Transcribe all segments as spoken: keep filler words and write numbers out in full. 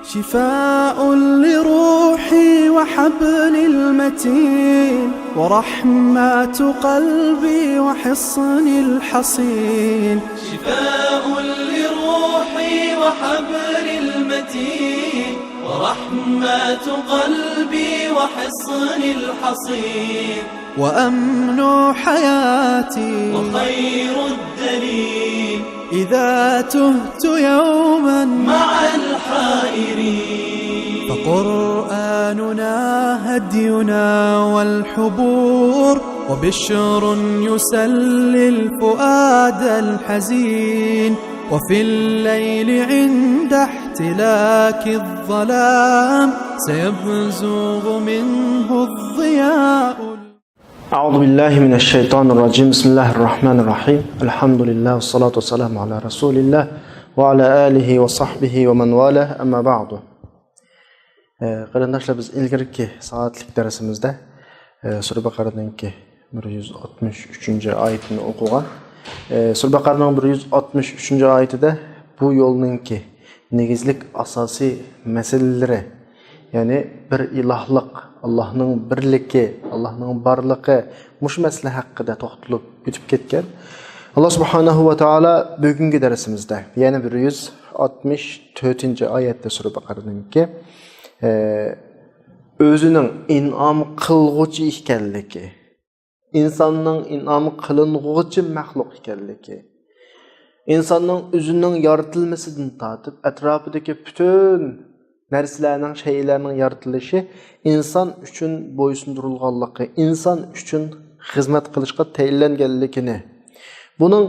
شفاء لروحي وحبل المتين، ورحمة قلبي وحصن الحصين. شفاء لروحي وحبل المتين، ورحمة قلبي وحصن الحصين. وأمن حياتي وخير الدليل، إذا تهت يوما مع الحائرين. فقرآننا هدينا والحبور، وبشر يسلي الفؤاد الحزين. وفي الليل عند احتلاك الظلام، سيبزغ منه الضياء. أعوذ بالله من الشيطان الرجيم. بسم الله الرحمن الرحيم. الحمد لله والصلاة والسلام على رسول الله وعلى آله وصحبه ومن والاه. أما بعد. ئە، قېرىنداشلار، بىز ئىلگىرىكى سائەتلىك دەرسىمىزدە، ئە، سۈرە بەقەرەنىڭكى بىر يۈز ئاتمىش ئۈچىنچى ئايىتىنى ئوقۇغان. ئە، سۈرە بەقەرەنىڭ بىر يۈز ئاتمىش ئۈچىنچى ئايىتىدە بۇ يولنىڭكى نېگىزلىك ئاساسىي مەسىلىلىرى، يەنى بىر ئىلاھلىق، ئاللاھنىڭ بىرلىكى، ئاللاھنىڭ بارلىقى، مۇشۇ مەسىلە ھەققىدە توختىلىپ ئۆتۈپ كەتكەن. ئاللا سۇبھانەھۇ ۋە تائالا بۈگۈنكى دەرسىمىزدە، يەنى بىر يۈز ئاتمىش تۆتىنچى ئايەتتە سۈرە بەقەرەنىڭكى، ئە، ئۆزىنىڭ ئىنئام قىلغۇچى ئىكەنلىكى، ئىنساننىڭ ئىنئام قىلىنغۇچى مەخلۇق ئىكەنلىكى، ئىنساننىڭ ئۆزىنىڭ يارىتىلمىسىدىن تارتىپ ئەتراپىدىكى پۈتۈن نەرسىلەرنىڭ، شەيئىلەرنىڭ يارىتىلىشى ئىنسان ئۈچۈن بويسۇندۇرۇلغانلىقى، ئىنسان ئۈچۈن خىزمەت قىلىشقا تەيىنلەنگەنلىكىنى، بۇنىڭ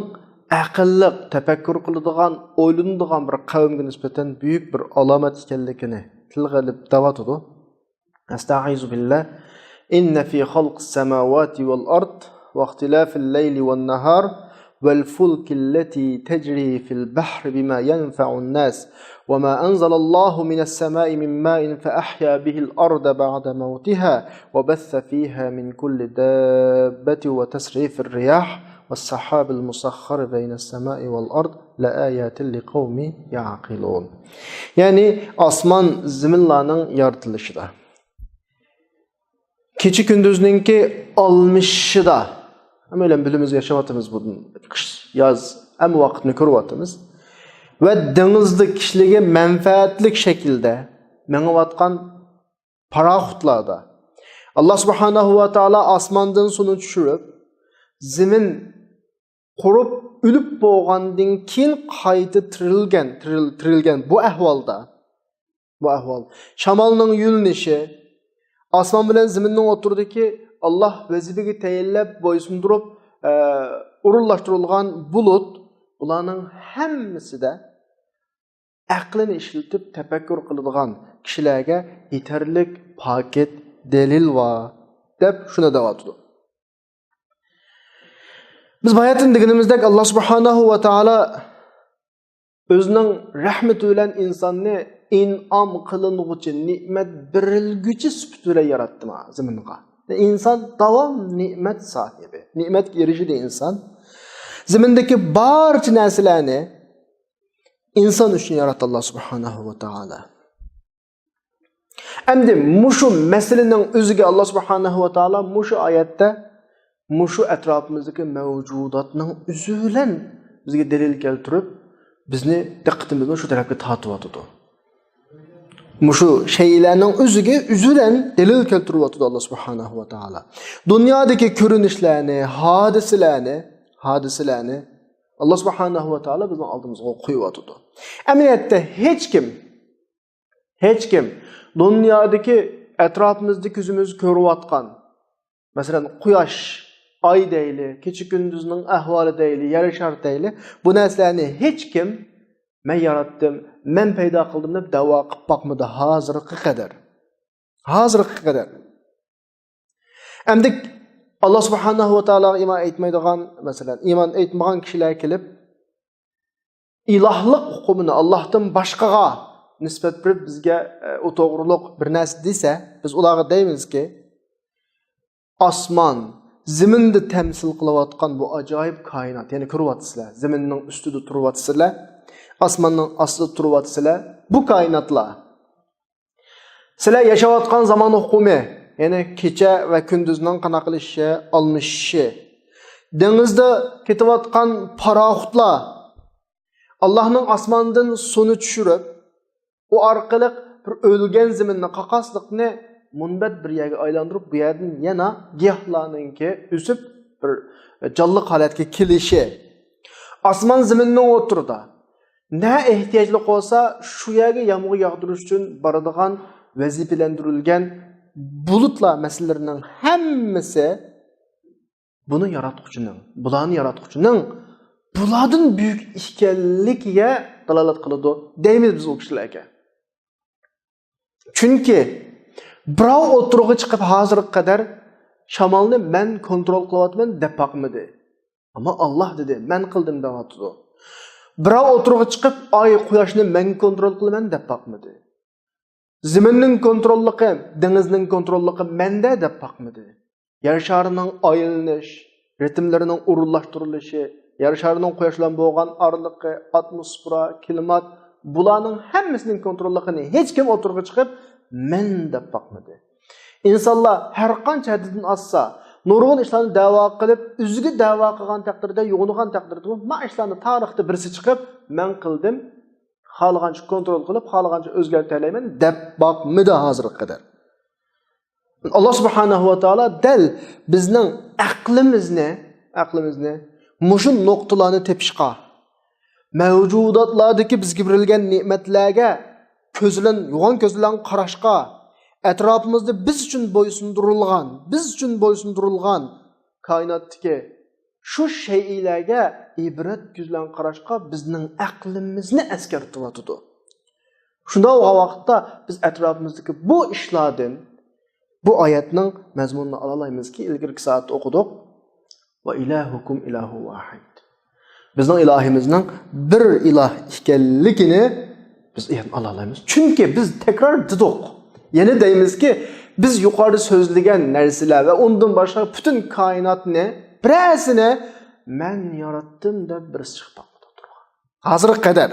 ئەقىللىق، تەپەككۇر قىلىدىغان، ئويلىنىدىغان بىر قەۋمگە نىسبەتەن بۈيۈك بىر ئالامەت ئىكەنلىكىنى تىلغا ئېلىپ دەۋاتىدۇ. أستعيذ بالله. إن في خلق السماوات والأرض واختلاف الليل والنهار والفلك التي تجري في البحر بما ينفع الناس وما أنزل الله من السماء من ماء فأحيا به الأرض بعد موتها وبث فيها من كل دابة وتصريف الرياح والسحاب المسخر بين السماء والأرض لآيات لقوم يعقلون. يەنى ئاسمان زېمىنلارنىڭ يارىتىلىشىدا، كېچە كۈندۈزنىڭكى ئالمىشىشىدا، ھەممەيلەن بىلىمىز، ياشاۋاتىمىز بۇدىن، قىش، ياز، ھەممە ۋاقىتنى كۆرۈۋاتىمىز. ۋە دېڭىزدا كىشىلىككە مەنپەئەتلىك شەكىلدە مېڭىۋاتقان پاراخوتلاردا ئاللا سۇبھانەھۇ ۋە تائالا ئاسماندىن سۇنى چۈشۈرۈپ، زېمىن قۇرۇپ ئۆلۈپ بولغاندىن كېيىن قايتا تىرىلگەن، تىرىل-، تىرىلگەن بۇ ئەھۋالدا، بۇ ئەھۋال، شامالنىڭ يۆنىلىشى، ئاسمان بىلەن زېمىننىڭ ئوتتۇرىدىكى ئاللا ۋەزىپىگە تەيىنلەپ بويسۇندۇرۇپ، ئە، ئورۇنلاشتۇرۇلغان بۇلۇت، بۇلارنىڭ ھەممىسىدە ئەقلىنى ئىشلىتىپ تەپەككۇر قىلىدىغان كىشىلەرگە يېتەرلىك پاكىت دەلىل بار، دەپ شۇنى دەۋاتىدۇ. بىز باياتىن دېگىنىمىزدەك، ئاللا سۇبھانەھۇ ۋە تائالا ئۆزىنىڭ رەھمىتى بىلەن ئىنساننى ئىنئام قىلىنغۇچى، نېمەت بېرىلگۈچى سۈپىتى بىلەن ياراتتى ما زېمىنغا. ئىنسان داۋام نېمەت ساھىبى، نېمەتكە ئېرىشىدۇ ئىنسان. زېمىندىكى بارچە نەرسىلەرنى ئىنسان ئۈچۈن ياراتتى ئاللا سۇبھانەھۇ ۋە تائالا. ئەمدى مۇشۇ مەسىلىنىڭ ئۆزىگە ئاللا سۇبھانەھۇ ۋە تائالا مۇشۇ ئايەتتە مۇشۇ ئەتراپىمىزدىكى مەۋجۇداتنىڭ ئۆزى بىلەن بىزگە دەلىل كەلتۈرۈپ، بىزنى دىققىتىمىزنى شۇ تەرەپكە تارتىۋاتىدۇ. مۇشۇ شەيئىلەرنىڭ ئۆزىگە، ئۆزى بىلەن دەلىل كەلتۈرۈۋاتىدۇ ئاللا سۇبھانەھۇ ۋە تائالا. دۇنيادىكى كۆرۈنۈشلەرنى، ھادىسىلەرنى، ھادىسىلەرنى ئاللا سۇبھانەھۇ ۋە تائالا بىزنىڭ ئالدىمىزغا قويۇۋاتىدۇ. ئەمەلىيەتتە ھېچكىم، ھېچكىم دۇنيادىكى ئەتراپىمىزدا كۆزىمىز كۆرۈۋاتقان، مەسىلەن، قۇياش، ئاي دەيلى، كېچە كۈندۈزنىڭ ئەھۋالى دەيلى، يەر شار دەيلى، بۇ نەرسىلەرنى ھېچكىم «مەن ياراتتىم، مەن پەيدا قىلدىم» دەپ دەۋا قىلىپ باقمىدى ھازىرغا قەدەر. ھازىرغا قەدەر. ئەمدى ئاللا سۇبھانەھۇ ۋە تائالاغا ئىمان ئېيتمايدىغان، مەسىلەن، ئىمان ئېيتمىغان كىشىلەر كېلىپ، ئىلاھلىق ئۇقۇمىنى ئاللاھتىن باشقىغا نىسبەت بېرىپ، بىزگە، ئە، ئۇ توغرۇلۇق بىر نەرسە دېسە، بىز ئۇلارغا دەيمىزكى، ئاسمان، زېمىندا تەمسىل قىلىۋاتقان بۇ ئاجايىپ كائىنات، يەنى كۆرۈۋاتىسىلەر، زېمىننىڭ ئۈستىدە تۇرۇۋاتىسىلەر، ئاسماننىڭ ئاستىدا تۇرۇۋاتىسىلەر، بۇ كائىناتلار، سىلەر ياشاۋاتقان زامان ئۇقۇمى، يەنى كېچە ۋە كۈندۈزنىڭ قانداق قىلىشى، ئالمىشىشى، دېڭىزدا كېتىۋاتقان پاراخوتلار، ئاللاھنىڭ ئاسماندىن سۇنى چۈشۈرۈپ، ئۇ ئارقىلىق بىر ئۆلگەن زېمىننى، قاقاسلىقنى مۇنبەت بىر يەرگە ئايلاندۇرۇپ، بۇ يەردىن يەنە گىياھلارنىڭكى ئۆسۈپ، بىر جانلىق ھالەتكە كېلىشى، ئاسمان زېمىننىڭ ئوتتۇرىدا نە ئېھتىياجلىق بولسا، شۇ يەرگە يامغۇر ياغدۇرۇش ئۈچۈن بارىدىغان ۋەزىپىلەندۈرۈلگەن بۇلۇتلار مەسىلىلىرىنىڭ ھەممىسى بۇنى ياراتقۇچىنىڭ، بۇلارنى ياراتقۇچىنىڭ بۇلاردىن بۈيۈك ئىكەنلىكىگە دالالەت قىلىدۇ دەيمىز بىز ئۇ كىشىلەرگە. چۈنكى بىراۋ ئوتتۇرىغا چىقىپ ھازىرغا قەدەر شامالنى مەن كونترول قىلىۋاتىمەن دەپ باقمىدى. ئەمما ئاللاھ دېدى، مەن قىلدىم دەۋاتىدۇ. بىراۋ ئوتتۇرىغا چىقىپ ئاي، قۇياشنى مەن كونترول قىلىمەن دەپ باقمىدى. زېمىننىڭ كونتروللۇقى، دېڭىزنىڭ كونتروللۇقى مەندە دەپ باقمىدى. يەر شارىنىڭ ئايلىنىش رىتىملىرىنىڭ ئورۇنلاشتۇرۇلۇشى، يەر شارىنىڭ قۇياش بىلەن بولغان ئارىلىقى، ئاتموسفېرا، كىلىمات، بۇلارنىڭ ھەممىسىنىڭ كونتروللۇقىنى ھېچكىم ئوتتۇرىغا چىقىپ مەن دەپ باقمىدى. ئىنسانلار ھەرقانچە ھەددىدىن ئاشسا، نۇرغۇن ئىشلارنى دەۋا قىلىپ، ئۆزىگە دەۋا قىلغان تەقدىردە، يوغىنىغان تەقدىردىمۇ، ما ئىشلارنى تارىختا بىرسى چىقىپ مەن قىلدىم، خالىغانچە كونترول قىلىپ، خالىغانچە ئۆزگەرتەلەيمەن دەپ باقمىدى ھازىرغا قەدەر. ئاللاھ سۇبھانەھۇ ۋە تائالا دەل بىزنىڭ ئەقلىمىزنى، ئەقلىمىزنى مۇشۇ نۇقتىلارنى تېپىشقا، مەۋجۇداتلاردىكى بىزگە بېرىلگەن نېمەتلەرگە كۆز بىلەن، يوغان كۆز بىلەن قاراشقا، ئەتراپىمىزدا بىز ئۈچۈن بويسۇندۇرۇلغان، بىز ئۈچۈن بويسۇندۇرۇلغان كائىناتتىكى شۇ شەيئىلەرگە ئىبرەت كۆزى بىلەن قاراشقا بىزنىڭ ئەقلىمىزنى ئەسكەرتىۋاتىدۇ. شۇنداق بولغان ۋاقىتتا بىز ئەتراپىمىزدىكى بۇ ئىشلاردىن بۇ ئايەتنىڭ مەزمۇنىنى ئالالايمىزكى، ئىلگىرىكى سائەتتە ئوقۇدۇق. ۋە ئىلاھۇكۇم ئىلاھۇ ۋاھىد. بىزنىڭ ئىلاھىمىزنىڭ بىر ئىلاھ ئىكەنلىكىنى بىز ئالالايمىز. چۈنكى بىز تەكرار دېدۇق. يەنە دەيمىزكى، بىز يۇقىرىدا سۆزلىگەن نەرسىلەر ۋە ئۇندىن باشقا پۈتۈن كائىناتنى، بىرەرسىنى مەن ياراتتىم دەپ بىرسى چىقىپ باقمىدى ئوتتۇرىغا. ھازىرغا قەدەر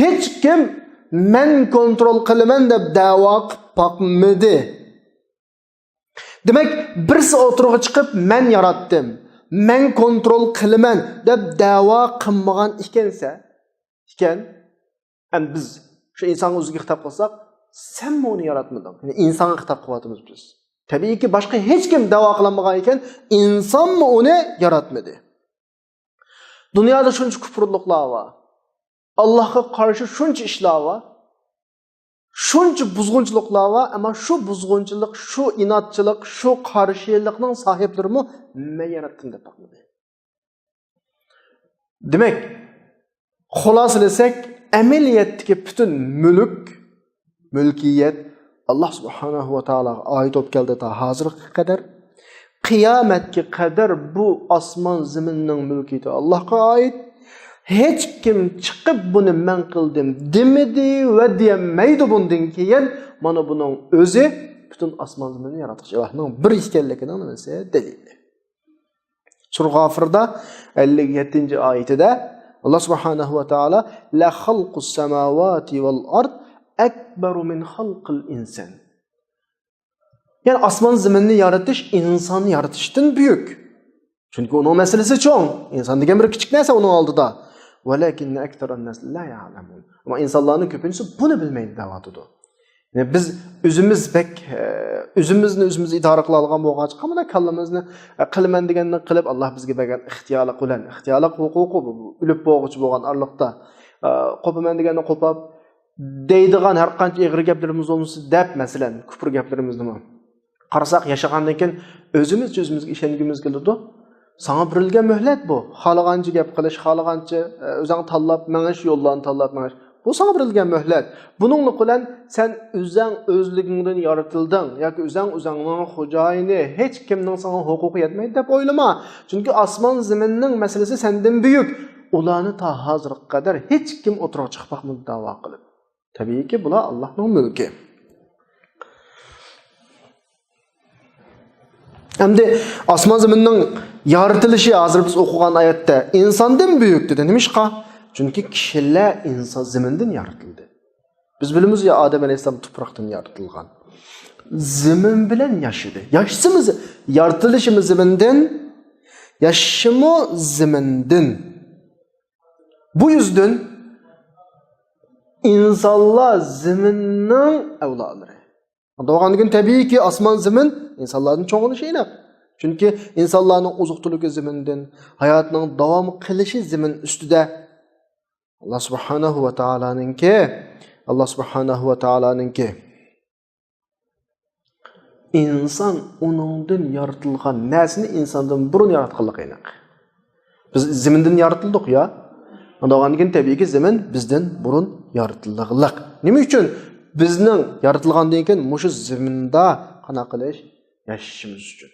ھېچكىم مەن كونترول قىلىمەن دەپ دەۋا قىلىپ باقمىدى. دېمەك، بىرسى ئوتتۇرىغا چىقىپ مەن ياراتتىم، مەن كونترول قىلىمەن دەپ دەۋا قىلمىغان ئىكەنسە، ئىكەن، ئەمدى بىز شۇ ئىنسانغا ئۆزىگە خىتاب قىلساق، سەنمۇ ئۇنى ياراتمىدىڭ. يەنى ئىنسانغا خىتاب قىلىۋاتىمىز بىز. تەبىئىيكى، باشقا ھېچكىم دەۋا قىلالمىغان ئىكەن، ئىنسانمۇ ئۇنى ياراتمىدى. دۇنيادا شۇنچە كۇپۇرلۇقلار بار. ئاللاھقا قارشى شۇنچە ئىشلار بار. شۇنچە بۇزغۇنچىلىقلار بار، ئەمما شۇ بۇزغۇنچىلىق، شۇ ئىنادچىلىق، شۇ قارشىلىقنىڭ ساھىبلىرىمۇ مەن ياراتتىم دەپ باقمىدى. دېمەك، خۇلاسىلىسەك، ئەمەلىيەتتىكى پۈتۈن مۈلۈك، مۈلكىيەت ئاللاھ سۇبھانەھۇ ۋە تائالاغا ئائىت بولۇپ كەلدى تا ھازىرغا قەدەر. قىيامەتكە قەدەر بۇ ئاسمان زېمىننىڭ مۈلكىيىتى ئاللاھقا ئائىت. ھېچكىم چىقىپ بۇنى مەن قىلدىم دېمىدى ۋە دېيەلمەيدۇ بۇندىن كېيىن. مانا بۇنىڭ ئۆزى پۈتۈن ئاسمان زېمىننى ياراتقۇچى ئىلاھنىڭ بىر ئىكەنلىكىنىڭ نېمىسى؟ دەلىلى. سۈرە غافىردا ئەللىك يەتتىنچى ئايىتىدە ئاللاھ سۇبھانەھۇ ۋە تائالا، لە خەلقۇس سەماۋاتى ۋەل ئەرد ئەكبەرۇ مىن خەلقىل ئىنسان. يەنى ئاسمان زېمىننى يارىتىش ئىنساننى يارىتىشتىن بۈيۈك. چۈنكى ئۇنىڭ مەسىلىسى چوڭ. ئىنسان دېگەن بىر كىچىك نەرسە ئۇنىڭ ئالدىدا. ۋەلەكىننە ئەكسەرەن ناس لا يەلەمۇن. ئەمما ئىنسانلارنىڭ كۆپىنچىسى بۇنى بىلمەيدۇ دەۋاتىدۇ. يەنى بىز ئۆزىمىز بەك، ئە، ئۆزىمىزنى ئۆزىمىز ئىدارە قىلالىغان بولغاچقا، مانا كاللىمىزنى، ئە، قىلىمەن دېگەننى قىلىپ، ئاللاھ بىزگە بەرگەن ئىختىيارلىق بىلەن، ئىختىيارلىق ھوقۇقى بۇ، بۇ ئۆلۈپ بولغۇچە بولغان ئارىلىقتا، ئە، قوپىمەن دېگەننى قوپاپ، دەيدىغان ھەر قانچە ئېغىر گەپلىرىمىز بولمىسا دەپ، مەسىلەن، كۇپۇر گەپلىرىمىزنىمۇ قارىساق، ياشىغاندىن كېيىن ئۆزىمىزچە ئۆزىمىزگە ئىشەنگۈمىز كېلىدۇ. ساڭا بېرىلگەن مۆھلەت بۇ. خالىغانچە گەپ قىلىش، خالىغانچە، ئە، ئۆزۈڭ تاللاپ مېڭىش، يوللارنى تاللاپ مېڭىش. بۇ ساڭا بېرىلگەن مۆھلەت. بۇنىڭلىق بىلەن سەن ئۆزەڭ ئۆزلۈكۈڭدىن يارىتىلدىڭ ياكى ئۆزەڭ ئۆزەڭنىڭ خوجايىنى، ھېچ كىمنىڭ ساڭا ھوقۇقى يەتمەيدۇ دەپ ئويلىما. چۈنكى ئاسمان زېمىننىڭ مەسىلىسى سەندىن بۈيۈك. ئۇلارنى تا ھازىرغا قەدەر ھېچ كىم ئوتتۇرىغا چىقىپ باقمىدى دەۋا قىلىپ. تەبىئىيكى، بۇلار ئاللاھنىڭ مۈلكى. ئەمدى ئاسمان زېمىننىڭ يارىتىلىشى، ھازىر بىز ئوقۇغان ئايەتتە ئىنساندىن بۈيۈك دېدى. نېمىشقا؟ چۈنكى كىشىلەر ئىنسان زېمىندىن يارىتىلدى. بىز بىلىمىز يا، ئادەم ئەلەيھىسسالام تۇپراقتىن يارىتىلغان. زېمىن بىلەن ياشىدى. ياشىسىمۇ زې-، يارىتىلىشىمۇ زېمىندىن، ياشىشىمۇ زېمىندىن. بۇ يۈزدىن ئىنسانلار زېمىننىڭ ئەۋلادلىرى. بولغاندىكىن تەبىئىيكى ئاسمان زېمىن ئىنسانلاردىن چوڭ بولۇشى ئېنىق. چۈنكى ئىنسانلارنىڭ ئوزۇق-تۈلۈكى زېمىندىن، ھاياتىنىڭ داۋام قىلىشى زېمىن ئۈستىدە. ئاللا سۇبھانەھۇ ۋە تائالانىڭكى، ئاللا سۇبھانەھۇ ۋە تائالانىڭكى ئىنسان ئۇنىڭدىن يارىتىلغان نەرسىنى ئىنساندىن بۇرۇن ياراتقانلىقى ئېنىق. بىز زېمىندىن يارىتىلدۇق يا. ئۇنداق بولغاندىن كېيىن تەبىئىيكى زېمىن بىزدىن بۇرۇن يارىتىلغانلىق. نېمە ئۈچۈن؟ بىزنىڭ يارىتىلغاندىن كېيىن مۇشۇ زېمىندا قانداق قىلىش؟ ياشىشىمىز ئۈچۈن.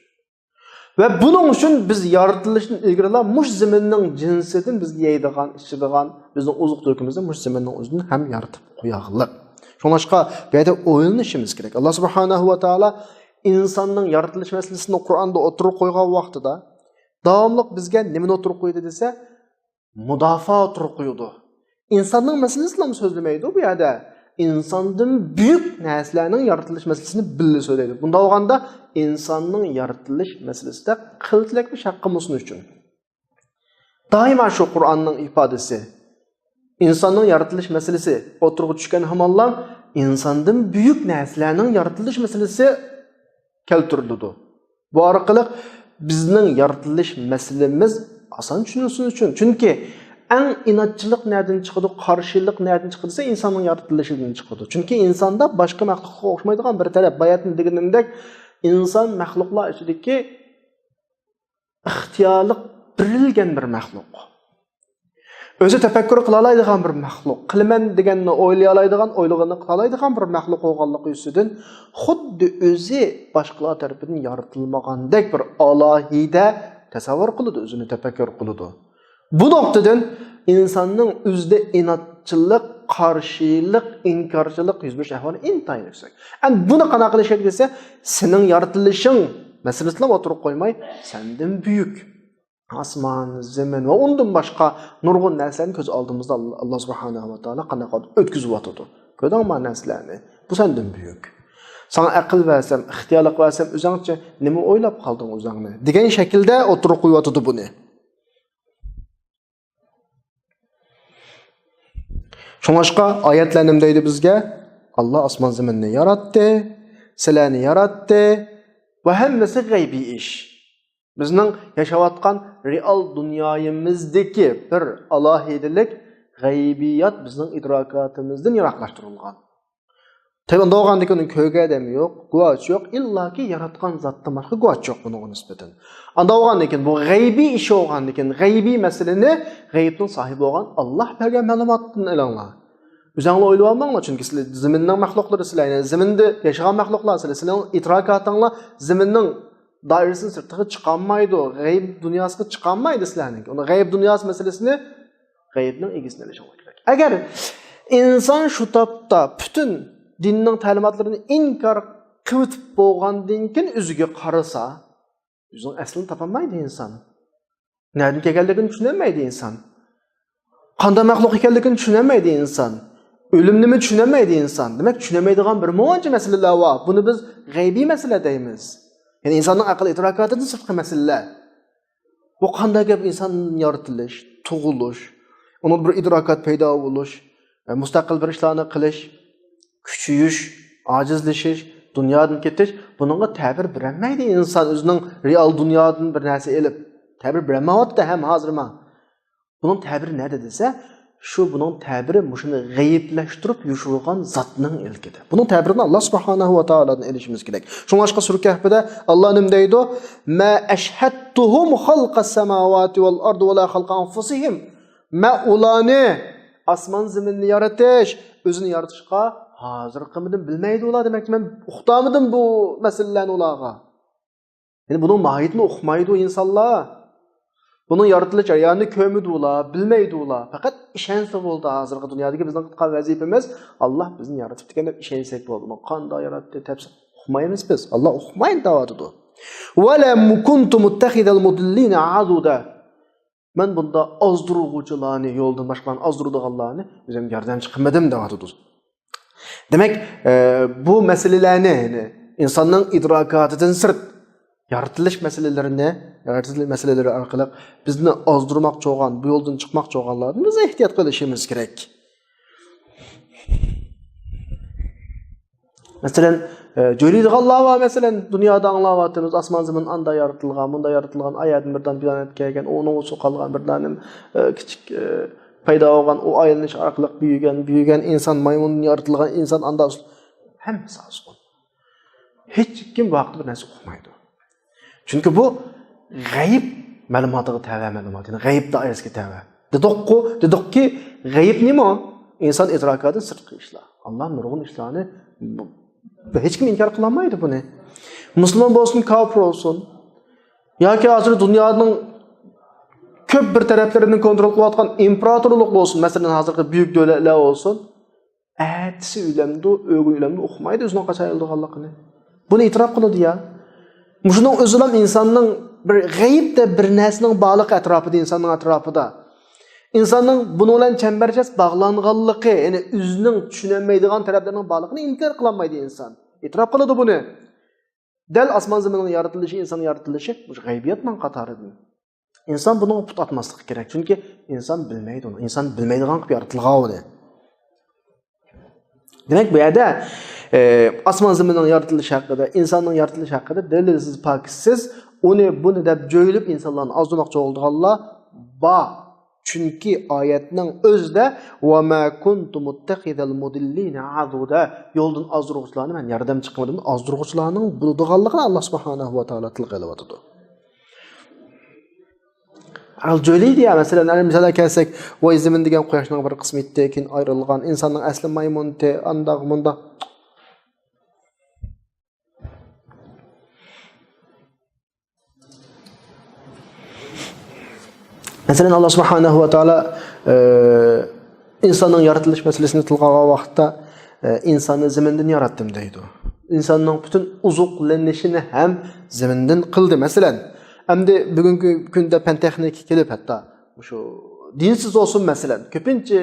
ۋە بۇنىڭ ئۈچۈن بىز يارىتىلىشتىن ئىلگىرىلا مۇشۇ زېمىننىڭ جىنسىدىن بىزگە يەيدىغان، ئىچىدىغان، بىزنىڭ ئوزۇق-تۈلۈكىمىزنى مۇشۇ زېمىننىڭ ئۆزىدىن ھەم يارىتىپ قويغانلىق. شۇڭلاشقا بۇ يەردە ئويلىنىشىمىز كېرەك. ئاللا سۇبھانەھۇ ۋە تائالا ئىنساننىڭ يارىتىلىش مەسىلىسىنى قۇرئاندا ئوتتۇرىغا قويغان ۋاقتىدا داۋاملىق بىزگە نېمىنى ئوتتۇرىغا قويدى دېسە، مۇداپىئە ئوتتۇرىغا قويىدۇ. ئىنساننىڭ مەسىلىسىنىلا سۆزلىمەيدۇ بۇ يەردە. ئىنساندىن بۈيۈك نەرسىلەرنىڭ يارىتىلىش مەسىلىسىنى بىللە سۆزلەيدۇ. بۇنداق بولغاندا ئىنساننىڭ يارىتىلىش مەسىلىسىدە قىلچىلىك بىر شەك قىلمىسۇن ئۈچۈن. دائىما شۇ قۇرئاننىڭ ئىپادىسى. ئىنساننىڭ يارىتىلىش مەسىلىسى ئوتتۇرىغا چۈشكەن ھامانلا ئىنساندىن بۈيۈك نەرسىلەرنىڭ يارىتىلىش مەسىلىسى كەلتۈرۈلىدۇ. بۇ ئارقىلىق بىزنىڭ يارىتىلىش مەسىلىمىز ئاسان چۈشىنىلسۇن ئۈچۈن. چۈنكى ئەڭ ئىنادچىلىق نەدىن چىقىدۇ، قارشىلىق نەدىن چىقىدۇ دېسە، ئىنساننىڭ يارىتىلىشىدىن چىقىدۇ. چۈنكى ئىنساندا باشقا مەخلۇققا ئوخشىمايدىغان بىر تەرەپ، باياتىن دېگىنىمدەك، ئىنسان مەخلۇقلار ئىچىدىكى ئىختىيارلىق بېرىلگەن بىر مەخلۇق. ئۆزى تەپەككۇر قىلالايدىغان بىر مەخلۇق. قىلىمەن دېگەننى ئويلىيالايدىغان، ئويلىغىنىنى قىلالايدىغان بىر مەخلۇق بولغانلىقى يۈزىسىدىن خۇددى ئۆزى باشقىلار تەرىپىدىن يارىتىلمىغاندەك بىر ئالاھىدە تەسەۋۋۇر قىلىدۇ، ئۆزىنى تەپەككۇر قىلىدۇ. بۇ نۇقتىدىن ئىنساننىڭ ئۆزىدە ئىنادچىلىق، قارشىلىق، ئىنكارچىلىق يۈز بېرىش ئەھۋالى ئىنتايىن يۈكسەك. ئەمدى بۇنى قانداق قىلىش كېرەك دېسە، سېنىڭ يارىتىلىشىڭ مەسىلىسىلا ئوتتۇرىغا قويماي، سەندىن بۈيۈك ئاسمان، زېمىن ۋە ئۇندىن باشقا نۇرغۇن نەرسىلەرنى كۆز ئالدىمىزدا ئاللا سۇبھانەھۇ ۋە تائالا قانداق ئۆتكۈزۈۋاتىدۇ. كۆردۈڭما نەرسىلەرنى؟ بۇ سەندىن بۈيۈك. ساڭا ئەقىل بەرسەم، ئىختىيارلىق بەرسەم، ئۆزۈڭچە نېمە ئويلاپ قالدىڭ ئۆزۈڭنى؟ دېگەن شەكىلدە ئوتتۇرىغا قويۇۋاتىدۇ بۇنى. شۇڭلاشقا ئايەتلەر نېمە دەيدۇ بىزگە؟ ئاللا ئاسمان زېمىننى ياراتتى، سىلەرنى ياراتتى ۋە ھەممىسى غەيبىي ئىش. بىزنىڭ ياشاۋاتقان رېئال دۇنيايىمىزدىكى بىر ئالاھىدىلىك، غەيبىيات بىزنىڭ ئىدراكاتىمىزدىن يىراقلاشتۇرۇلغان. تەبىئىي، ئۇنداق بولغاندىكىن ئۇنى كۆرگەن ئادەم يوق، گۇۋاھچى يوق، ئىللاكى ياراتقان زاتتىن باشقا گۇۋاھچى يوق بۇنىڭغا نىسبەتەن. ئانداق بولغاندىكىن بۇ غەيبىي ئىش بولغاندىكىن، غەيبىي مەسىلىنى غەيبنىڭ ساھىبى بولغان ئاللا بەرگەن مەلۇماتتىن ئېلىڭلار. ئۆزۈڭلار ئويلىۋالماڭلار، چۈنكى سىلەر زېمىننىڭ مەخلۇقلىرى سىلەر، يەنى زېمىندە ياشىغان مەخلۇقلار سىلەر، سىلەرنىڭ ئىدراكاتىڭلار زېمىننىڭ دائىرىسىنىڭ سىرتىغا چىقالمايدۇ، غەيب دۇنياسىغا چىقالمايدۇ سىلەرنىڭكى. ئۇنى غەيب دۇنياسى مەسىلىسىنى غەيبنىڭ ئىگىسىنى ئېلىشىڭلار كېرەك. ئەگەر ئىنسان شۇ تاپتا پۈتۈن دىننىڭ تەلىماتلىرىنى ئىنكار قىلىۋېتىپ بولغاندىن كېيىن ئۆزىگە قارىسا، ئۆزىنىڭ ئەسلىنى تاپالمايدۇ ئىنسان. نەدىن كەلگەنلىكىنى چۈشىنەلمەيدۇ ئىنسان. قانداق مەخلۇق ئىكەنلىكىنى چۈشىنەلمەيدۇ ئىنسان. ئۆلۈم نېمە چۈشىنەلمەيدۇ ئىنسان. دېمەك، چۈشىنەلمەيدىغان بىر مۇنچە مەسىلىلەر بار. بۇنى بىز غەيبىي مەسىلە دەيمىز. يەنى ئىنساننىڭ ئەقىل ئىدراكاتىدىن سىرتقى مەسىلىلەر. بۇ قانداق گەپ؟ ئىنسان يارىتىلىش، تۇغۇلۇش، ئۇنىڭدا بىر ئىدراكات پەيدا بولۇش، مۇستەقىل بىر ئىشلارنى قىلىش، كۈچىيىش، ئاجىزلىشىش، دۇنيادىن كېتىش، بۇنىڭغا تەبىر بېرەلمەيدۇ ئىنسان ئۆزىنىڭ رېئال دۇنيادىن بىر نەرسە ئېلىپ. تەبىر بېرەلمەيۋاتىدۇ ھەم ھازىرمۇ. بۇنىڭ تەبىرى نەدە دېسە، شۇ بۇنىڭ تەبىرى مۇشۇنى غەيىبلەشتۈرۈپ يوشۇرغان زاتنىڭ ئىلكىدە. بۇنىڭ تەبىرىنى ئاللا سۇبھانەھۇ ۋە تائالادىن ئېلىشىمىز كېرەك. شۇڭلاشقا سۈرە كەھپىدە ئاللا نېمە دەيدۇ؟ ما أشهدتهم خلق السماوات والأرض ولا خلق أنفسهم. مەن ئۇلارنى ئاسمان زېمىننى يارىتىش، ئۆزىنى يارىتىشقا ھازىر قىلمىدىم، بىلمەيدۇ ئۇلار، دېمەك، مەن ئۇقتۇرمىدىم بۇ مەسىلىلەرنى ئۇلارغا. يەنى بۇنىڭ ماھىيىتىنى ئۇقمايدۇ ئىنسانلار. بۇنىڭ يارىتىلىش جەريانىنى كۆرمىدى ئۇلار، بىلمەيدۇ ئۇلار. پەقەت ئىشەنسە بولدى. ھازىرقى دۇنيادىكى بىزنىڭ قىلغان ۋەزىپىمىز، ئاللا بىزنى يارىتىپتىكەن دەپ ئىشەنسەك بولدى. ئۇنى قانداق ياراتتى، تەپسىل ئۇقمايمىز بىز. ئاللا ئۇقمايدۇ دەۋاتىدۇ. ولم كنت متخذ المضلين عضدا. مەن بۇنداق ئازدۇرغۇچىلارنى، يولدىن باشقىلارنى ئازدۇرىدىغانلارنى ئۆزۈم ياردەمچى قىلمىدىم دەۋاتىدۇ. دېمەك، ئە، بۇ مەسىلىلەرنى، يەنى ئىنساننىڭ ئىدراكاتىدىن سىرت يارىتىلىش مەسىلىلىرىنى، يارىتىلىش مەسىلىلىرى ئارقىلىق بىزنى ئازدۇرماقچى بولغان، بۇ يولدىن چىقماقچى بولغانلاردىن بىز ئېھتىيات قىلىشىمىز كېرەك. مەسىلەن، ئە، جۆيلەيدىغانلار بار، مەسىلەن، دۇنيادا ئاڭلاۋاتىمىز، ئاسمان زېمىن ئاندا يارىتىلغان، مۇندا يارىتىلغان، ئايەردىن بىردان پىلانېت كەلگەن، ئۇنىڭ ئۈستىگە قالغان بىردانە، ئە، كىچىك، ئە، پەيدا بولغان، ئۇ ئايلىنىش ئارقىلىق بۈيۈگەن، بۈيۈگەن ئىنسان، مايمۇندىن يارىتىلغان ئىنسان، ئاندا ھەممىسى ئازغۇن. ھېچكىم بۇ ھەقتە بىر نەرسە ئۇقمايدۇ. چۈنكى بۇ غەيىب مەلۇماتىغا تەۋە مەلۇمات، يەنى غەيىب دائىرىسىگە تەۋە. دېدۇققۇ، دېدۇقكى، غەيىب نېمە؟ ئىنسان ئىدراكىدىن سىرتقى ئىشلار. ئاللا نۇرغۇن ئىشلارنى، بۇ، ھېچكىم ئىنكار قىلالمايدۇ بۇنى. مۇسۇلمان بولسۇن، كاپىر بولسۇن، ياكى ھازىر دۇنيانىڭ كۆپ بىر تەرەپلىرىنى كونترول قىلىۋاتقان ئىمپېراتورلۇق بولسۇن، مەسىلەن، ھازىرقى بۈيۈك دۆلەتلەر بولسۇن، ئەتىسى ئۆلەمدۇ، ئۆگۈن ئۆلەمدۇ ئۇقمايدۇ ئۆزىنىڭ قاچان ئۆلىدىغانلىقىنى. بۇنى ئېتىراپ قىلىدۇ يا. مۇشۇنىڭ ئۆزىلا ئىنساننىڭ بىر غەيىب دەپ بىر نەرسىنىڭ بارلىقى ئەتراپىدا، ئىنساننىڭ ئەتراپىدا. ئىنساننىڭ بۇنىڭ بىلەن چەمبەرچاس باغلانغانلىقى، يەنى ئۆزىنىڭ چۈشىنەلمەيدىغان تەرەپلىرىنىڭ بارلىقىنى ئىنكار قىلالمايدۇ ئىنسان. ئېتىراپ قىلىدۇ بۇنى. دەل ئاسمان زېمىننىڭ يارىتىلىشى، ئىنسان يارىتىلىشى مۇشۇ غەيبىياتنىڭ قاتارىدىن. ئىنسان بۇنىڭغا پۇت ئاتماسلىقى كېرەك، چۈنكى ئىنسان بىلمەيدۇ ئۇنى، ئىنسان بىلمەيدىغان قىلىپ يارىتىلغان ئۇنى. دېمەك، بۇ يەردە، ئە، ئاسمان زېمىننىڭ يارىتىلىشى ھەققىدە، ئىنساننىڭ يارىتىلىشى ھەققىدە دەلىلسىز، پاكىتسىز، ئۇنى، بۇنى دەپ جۆيلۈپ ئىنسانلارنى ئازدۇرماقچى بولىدىغانلار بار. چۈنكى ئايەتنىڭ ئۆزىدە «ۋە ما كۇنتۇ مۇتتەخىزەل مۇدىللىنە ئەزۇدە»، يولدىن ئازدۇرغۇچىلارنى مەن ياردەمچى قىلمىدىم، ئازدۇرغۇچىلارنىڭ بولىدىغانلىقىنى ئاللا سۇبھانەھۇ ۋە تائالا تىلغا ئېلىۋاتىدۇ. ئەل جۆلىدىيە، مەسىلەن، ئەگەر مىسالغا كەلسەك، ۋاي زېمىن دېگەن قۇياشنىڭ بىر قىسمى ئىدى، كېيىن ئايرىلغان، ئىنساننىڭ ئەسلى مايمۇنتى، ئانداق، مۇنداق. مەسىلەن، ئاللا سۇبھانەھۇ ۋە تائالا، ئى، ئىنساننىڭ يارىتىلىش مەسىلىسىنى تىلغا ئالغان ۋاقىتتا، ئى، ئىنساننى زېمىندىن ياراتتىم دەيدۇ. ئىنساننىڭ پۈتۈن ئوزۇقلىنىشىنى ھەم زېمىندىن قىلدى. مەسىلەن، ئەمدى بۈگۈنكى كۈندە پەن تېخنىكا كېلىپ، ھەتتا مۇشۇ دىنسىز بولسۇن، مەسىلەن، كۆپىنچە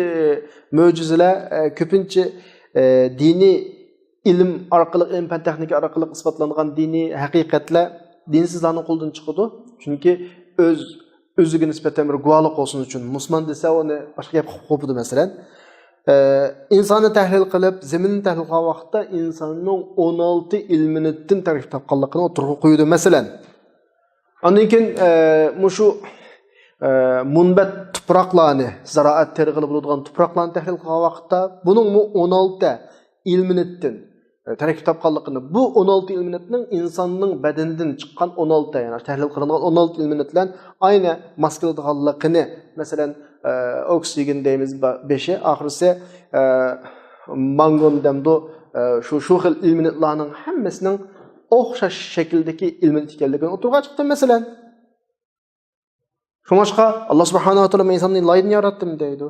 مۆجىزىلەر، ئى، كۆپىنچە، ئى، دىنىي ئىلىم ئارقىلىق، ئىلىم پەن تېخنىكا ئارقىلىق ئىسپاتلانغان دىنىي ھەقىقەتلەر دىنسىزلارنىڭ قولىدىن چىقىدۇ. چۈنكى ئۆز، ئۆزىگە نىسبەتەن بىر گۇۋاھلىق بولسۇن ئۈچۈن، مۇسۇلمان دېسە ئۇنى باشقا گەپ قىلىپ قوپىدۇ، مەسىلەن. ئە، ئىنساننى تەھلىل قىلىپ، زېمىننى تەھلىل قىلغان ۋاقىتتا ئىنساننىڭ ئون ئالتە ئىلمىنىتتىن تەركىب تاپقانلىقىنى ئوتتۇرىغا قويىدۇ، مەسىلەن. ئاندىن كېيىن، ئە، مۇشۇ، ئە، مۇنبەت تۇپراقلارنى، زىرائەت تېرىغىلى بولىدىغان تۇپراقلارنى تەھلىل قىلغان ۋاقىتتا، بۇنىڭمۇ ئون ئالتە ئىلمىنىتتىن، ئە، تەركىب تاپقانلىقىنى، بۇ ئون ئالتە ئىلمىنىتنىڭ ئىنساننىڭ بەدىنىدىن چىققان ئون ئالتە، يەنى تەھلىل قىلىنغان ئون ئالتە ئىلمىنىت بىلەن ئاينى ماس كېلىدىغانلىقىنى، مەسىلەن، ئە، ئوكسىگېن دەيمىز، با-، بېشى، ئاخىرسى، ئە، مانگون دەمدۇ، ئە، شۇ، شۇ خىل ئىلمىنىتلارنىڭ ھەممىسىنىڭ ئوخشاش شەكىلدىكى ئىلمىنىت ئىكەنلىكىنى ئوتتۇرىغا چىقتى، مەسىلەن. شۇڭلاشقا، ئاللا سۇبھانەھۇ ۋە تائالا مەن ئىنساننى لايدىن ياراتتىم دەيدۇ.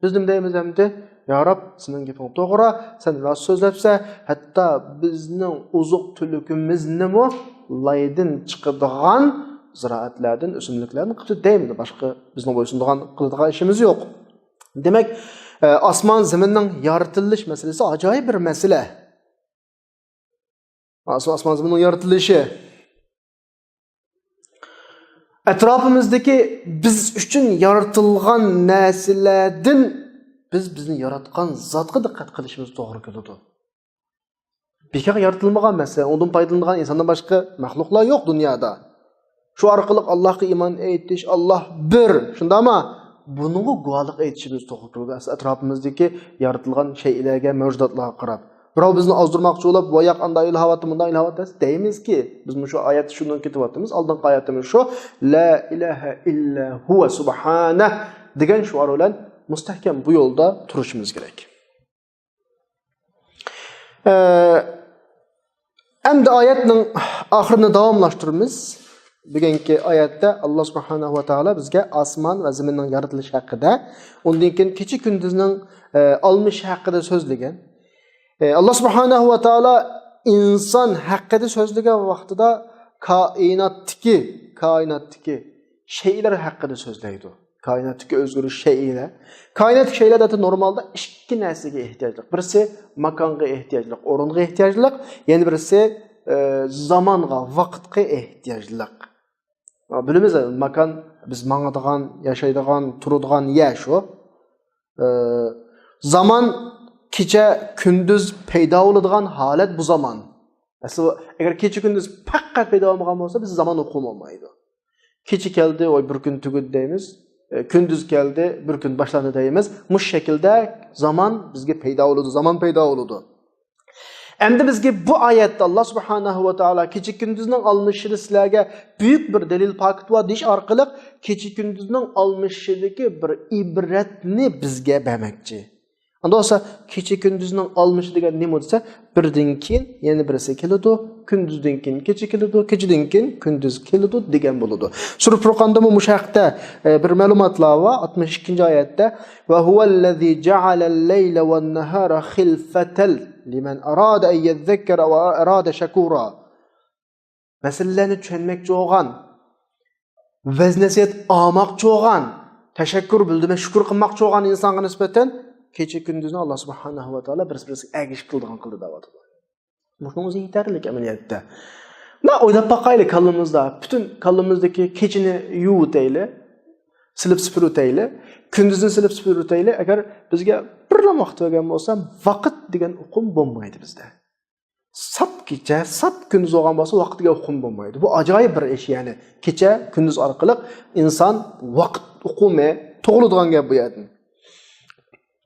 بىز نېمە دەيمىز ئەمدى؟ يا رەب، سېنىڭ گېپىڭ توغرا، سەن راست سۆزلەپسەن، ھەتتا بىزنىڭ ئوزۇق-تۈلۈكىمىزنىمۇ لايدىن چىقىدىغان زىرائەتلەردىن، ئۆسۈملۈكلەردىن قىلدى دەيمىز. باشقا بىزنىڭ بويسۇنىدىغان، قىلىدىغان ئىشىمىز يوق. دېمەك، ئە، ئاسمان زېمىننىڭ يارىتىلىش مەسىلىسى ئاجايىپ بىر مەسىلە. ئاسمان، ئاسمان زېمىننىڭ يارىتىلىشى. ئەتراپىمىزدىكى بىز ئۈچۈن يارىتىلغان نەرسىلەردىن بىز بىزنى ياراتقان زاتقا دىققەت قىلىشىمىز توغرا كېلىدۇ. بىكار يارىتىلمىغان، مەسىلەن، ئۇنىڭدىن پايدىلىنىدىغان ئىنساندىن باشقا مەخلۇقلار يوق دۇنيادا. شۇ ئارقىلىق ئاللاھقا ئىمان ئېيتىش، ئاللاھ بىر، شۇنداقمۇ؟ بۇنىڭغا گۇۋاھلىق ئېيتىشىمىز توغرا كېلىدۇ. ئەس-، ئەتراپىمىزدىكى يارىتىلغان شەيئىلەرگە، مەۋجۇداتلارغا قاراپ. بىراۋ بىزنى ئازدۇرماقچى بولۇپ، «ۋاياق ئاندا ئىلاھە بار، مۇندا ئىلاھە بار» دېسە، دەيمىزكى، بىز مۇشۇ ئايەتتە شۇنى كېتىۋاتىمىز، ئالدىنقى ئايەتىمىز شۇ، «لا ئىلاھە ئىللا ھۇۋە سۇبھانەھ» دېگەن شوئار بىلەن مۇستەھكەم بۇ يولدا تۇرۇشىمىز كېرەك. ئە، ئەمدى ئايەتنىڭ ئاخىرىنى داۋاملاشتۇرىمىز. بۈگۈنكى ئايەتتە ئاللا سۇبھانەھۇ ۋە تائالا بىزگە ئاسمان ۋە زېمىننىڭ يارىتىلىشى ھەققىدە، ئۇندىن كېيىن كېچە كۈندۈزنىڭ، ئە، ئالمىشىشى ھەققىدە سۆزلىگەن. ئە، ئاللا سۇبھانەھۇ ۋە تائالا ئىنسان ھەققىدە سۆزلىگەن ۋاقتىدا كائىناتتىكى، كائىناتتىكى شەيئىلەر ھەققىدە سۆزلەيدۇ. كائىناتتىكى ئۆزگىرىش شەيئىلەر. كائىناتتىكى شەيئىلەر دەتتە نورمالدا ئىككى نەرسىگە ئېھتىياجلىق. بىرسى ماكانغا ئېھتىياجلىق، ئورۇنغا ئېھتىياجلىق، يەنە بىرسى، ئە، زامانغا، ۋاقىتقا ئېھتىياجلىق. بىلىمىز، ماكان بىز ماڭىدىغان، ياشايدىغان، تۇرىدىغان يەر شۇ. ئە، زامان كېچە، كۈندۈز پەيدا بولىدىغان ھالەت بۇ زامان. ئەسلى ئەگەر كېچە كۈندۈز پەقەت پەيدا بولمىغان بولسا، بىز زامان ئۇقۇمى بولمايدۇ. كېچە كەلدى، ۋاي، بىر كۈن تۈگىدى دەيمىز. ئە، كۈندۈز كەلدى، بىر كۈن باشلاندى دەيمىز. مۇشۇ شەكىلدە زامان بىزگە پەيدا بولىدۇ، زامان پەيدا بولىدۇ. ئەمدى بىزگە بۇ ئايەتتە ئاللا سۇبھانەھۇ ۋە تائالا كېچە كۈندۈزنىڭ ئالمىشىشىدا سىلەرگە بۈيۈك بىر دەلىل پاكىت بار دېيىش ئارقىلىق كېچە كۈندۈزنىڭ ئالمىشىشىدىكى بىر ئىبرەتنى بىزگە بەرمەكچى. ئەمدى بولسا كېچە كۈندۈزنىڭ ئالمىشى دېگەن نېمە دېسە، بىردىن كېيىن يەنە بىرسى كېلىدۇ، كۈندۈزدىن كېيىن كېچە كېلىدۇ، كېچىدىن كېيىن كۈندۈز كېلىدۇ دېگەن بولىدۇ. سۈرە پۇرقاندىمۇ مۇشۇ ھەقتە، ئە، بىر مەلۇماتلار بار. ئاتمىش ئىككىنچى ئايەتتە، وهو الذي جعل الليل والنهار خلفة لمن أراد أن يذكر أو أراد شكورا. مەسىلىلەرنى چۈشەنمەكچى بولغان، ۋەز-نەسىھەت ئاڭلىماقچى بولغان، تەشەككۈر بىلدۈرمەي شۈكۈر قىلماقچى بولغان ئىنسانغا نىسبەتەن كېچە كۈندۈزنى ئاللا سۇبھانەھۇ ۋە تائالا بىرسى-بىرسىگە ئەگىشىپ قىلىدىغان قىلدى دەۋاتىدۇ. مۇشۇنىڭ ئۆزى يېتەرلىك ئەمەلىيەتتە. مۇنداق ئويلاپ باقايلى كاللىمىزدا. پۈتۈن كاللىمىزدىكى كېچىنى يۇيۇۋېتەيلى، سىلىپ سۈپۈرۈۋېتەيلى، كۈندۈزنى سىلىپ سۈپۈرۈۋېتەيلى. ئەگەر بىزگە بىرلا ۋاقىت بەرگەن بولسا، ۋاقىت دېگەن ئۇقۇم بولمايدۇ بىزدە. ساپ كېچە، ساپ كۈندۈز بولغان بولسا، ۋاقىت دېگەن ئۇقۇم بولمايدۇ. بۇ ئاجايىپ بىر ئىش، يەنى كېچە، كۈندۈز ئارقىلىق ئىنسان ۋاقىت ئۇقۇمى تۇغۇلىدىغان گەپ بۇ يەردىن.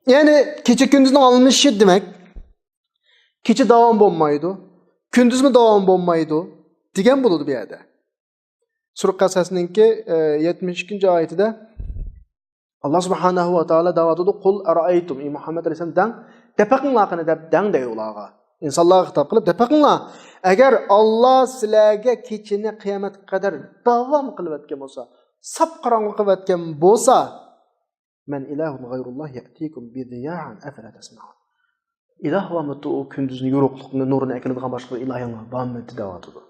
يەنى كېچە كۈندۈزنىڭ ئالمىشىشى دېمەك، كېچە داۋام بولمايدۇ، كۈندۈزمۇ داۋام بولمايدۇ دېگەن بولىدۇ بۇ يەردە. سۈرە قەسەسنىڭكى، ئە، يەتمىش ئىككىنچى ئايىتىدە ئاللا سۇبھانەھۇ ۋە تائالا دەۋاتىدۇ، قۇل ئەرائەيتۇم، ئەي مۇھەممەد ئەلەيھىسسالام، دەڭ، دەپەقىڭلار قېنى دەپ دەڭ دەيدۇ ئۇلارغا. ئىنسانلارغا خىتاب قىلىپ، دەپەقىڭلار، ئەگەر ئاللا سىلەرگە كېچىنى قىيامەتكە قەدەر داۋام قىلىۋەتكەن بولسا، ساپ قاراڭغۇ قىلىۋەتكەن بولسا، مەن ئىلاھۇن غەيرۇللاھ يەتىكۇم بىزىيائىن ئەفەلا تەسمەئۇن. ئىلاھ بارمىدى ئۇ كۈندۈزنى يورۇقلۇقنى، نۇرىنى ئەكېلىدىغان باشقا بىر ئىلاھىڭلار بارمىدى دەۋاتىدۇ.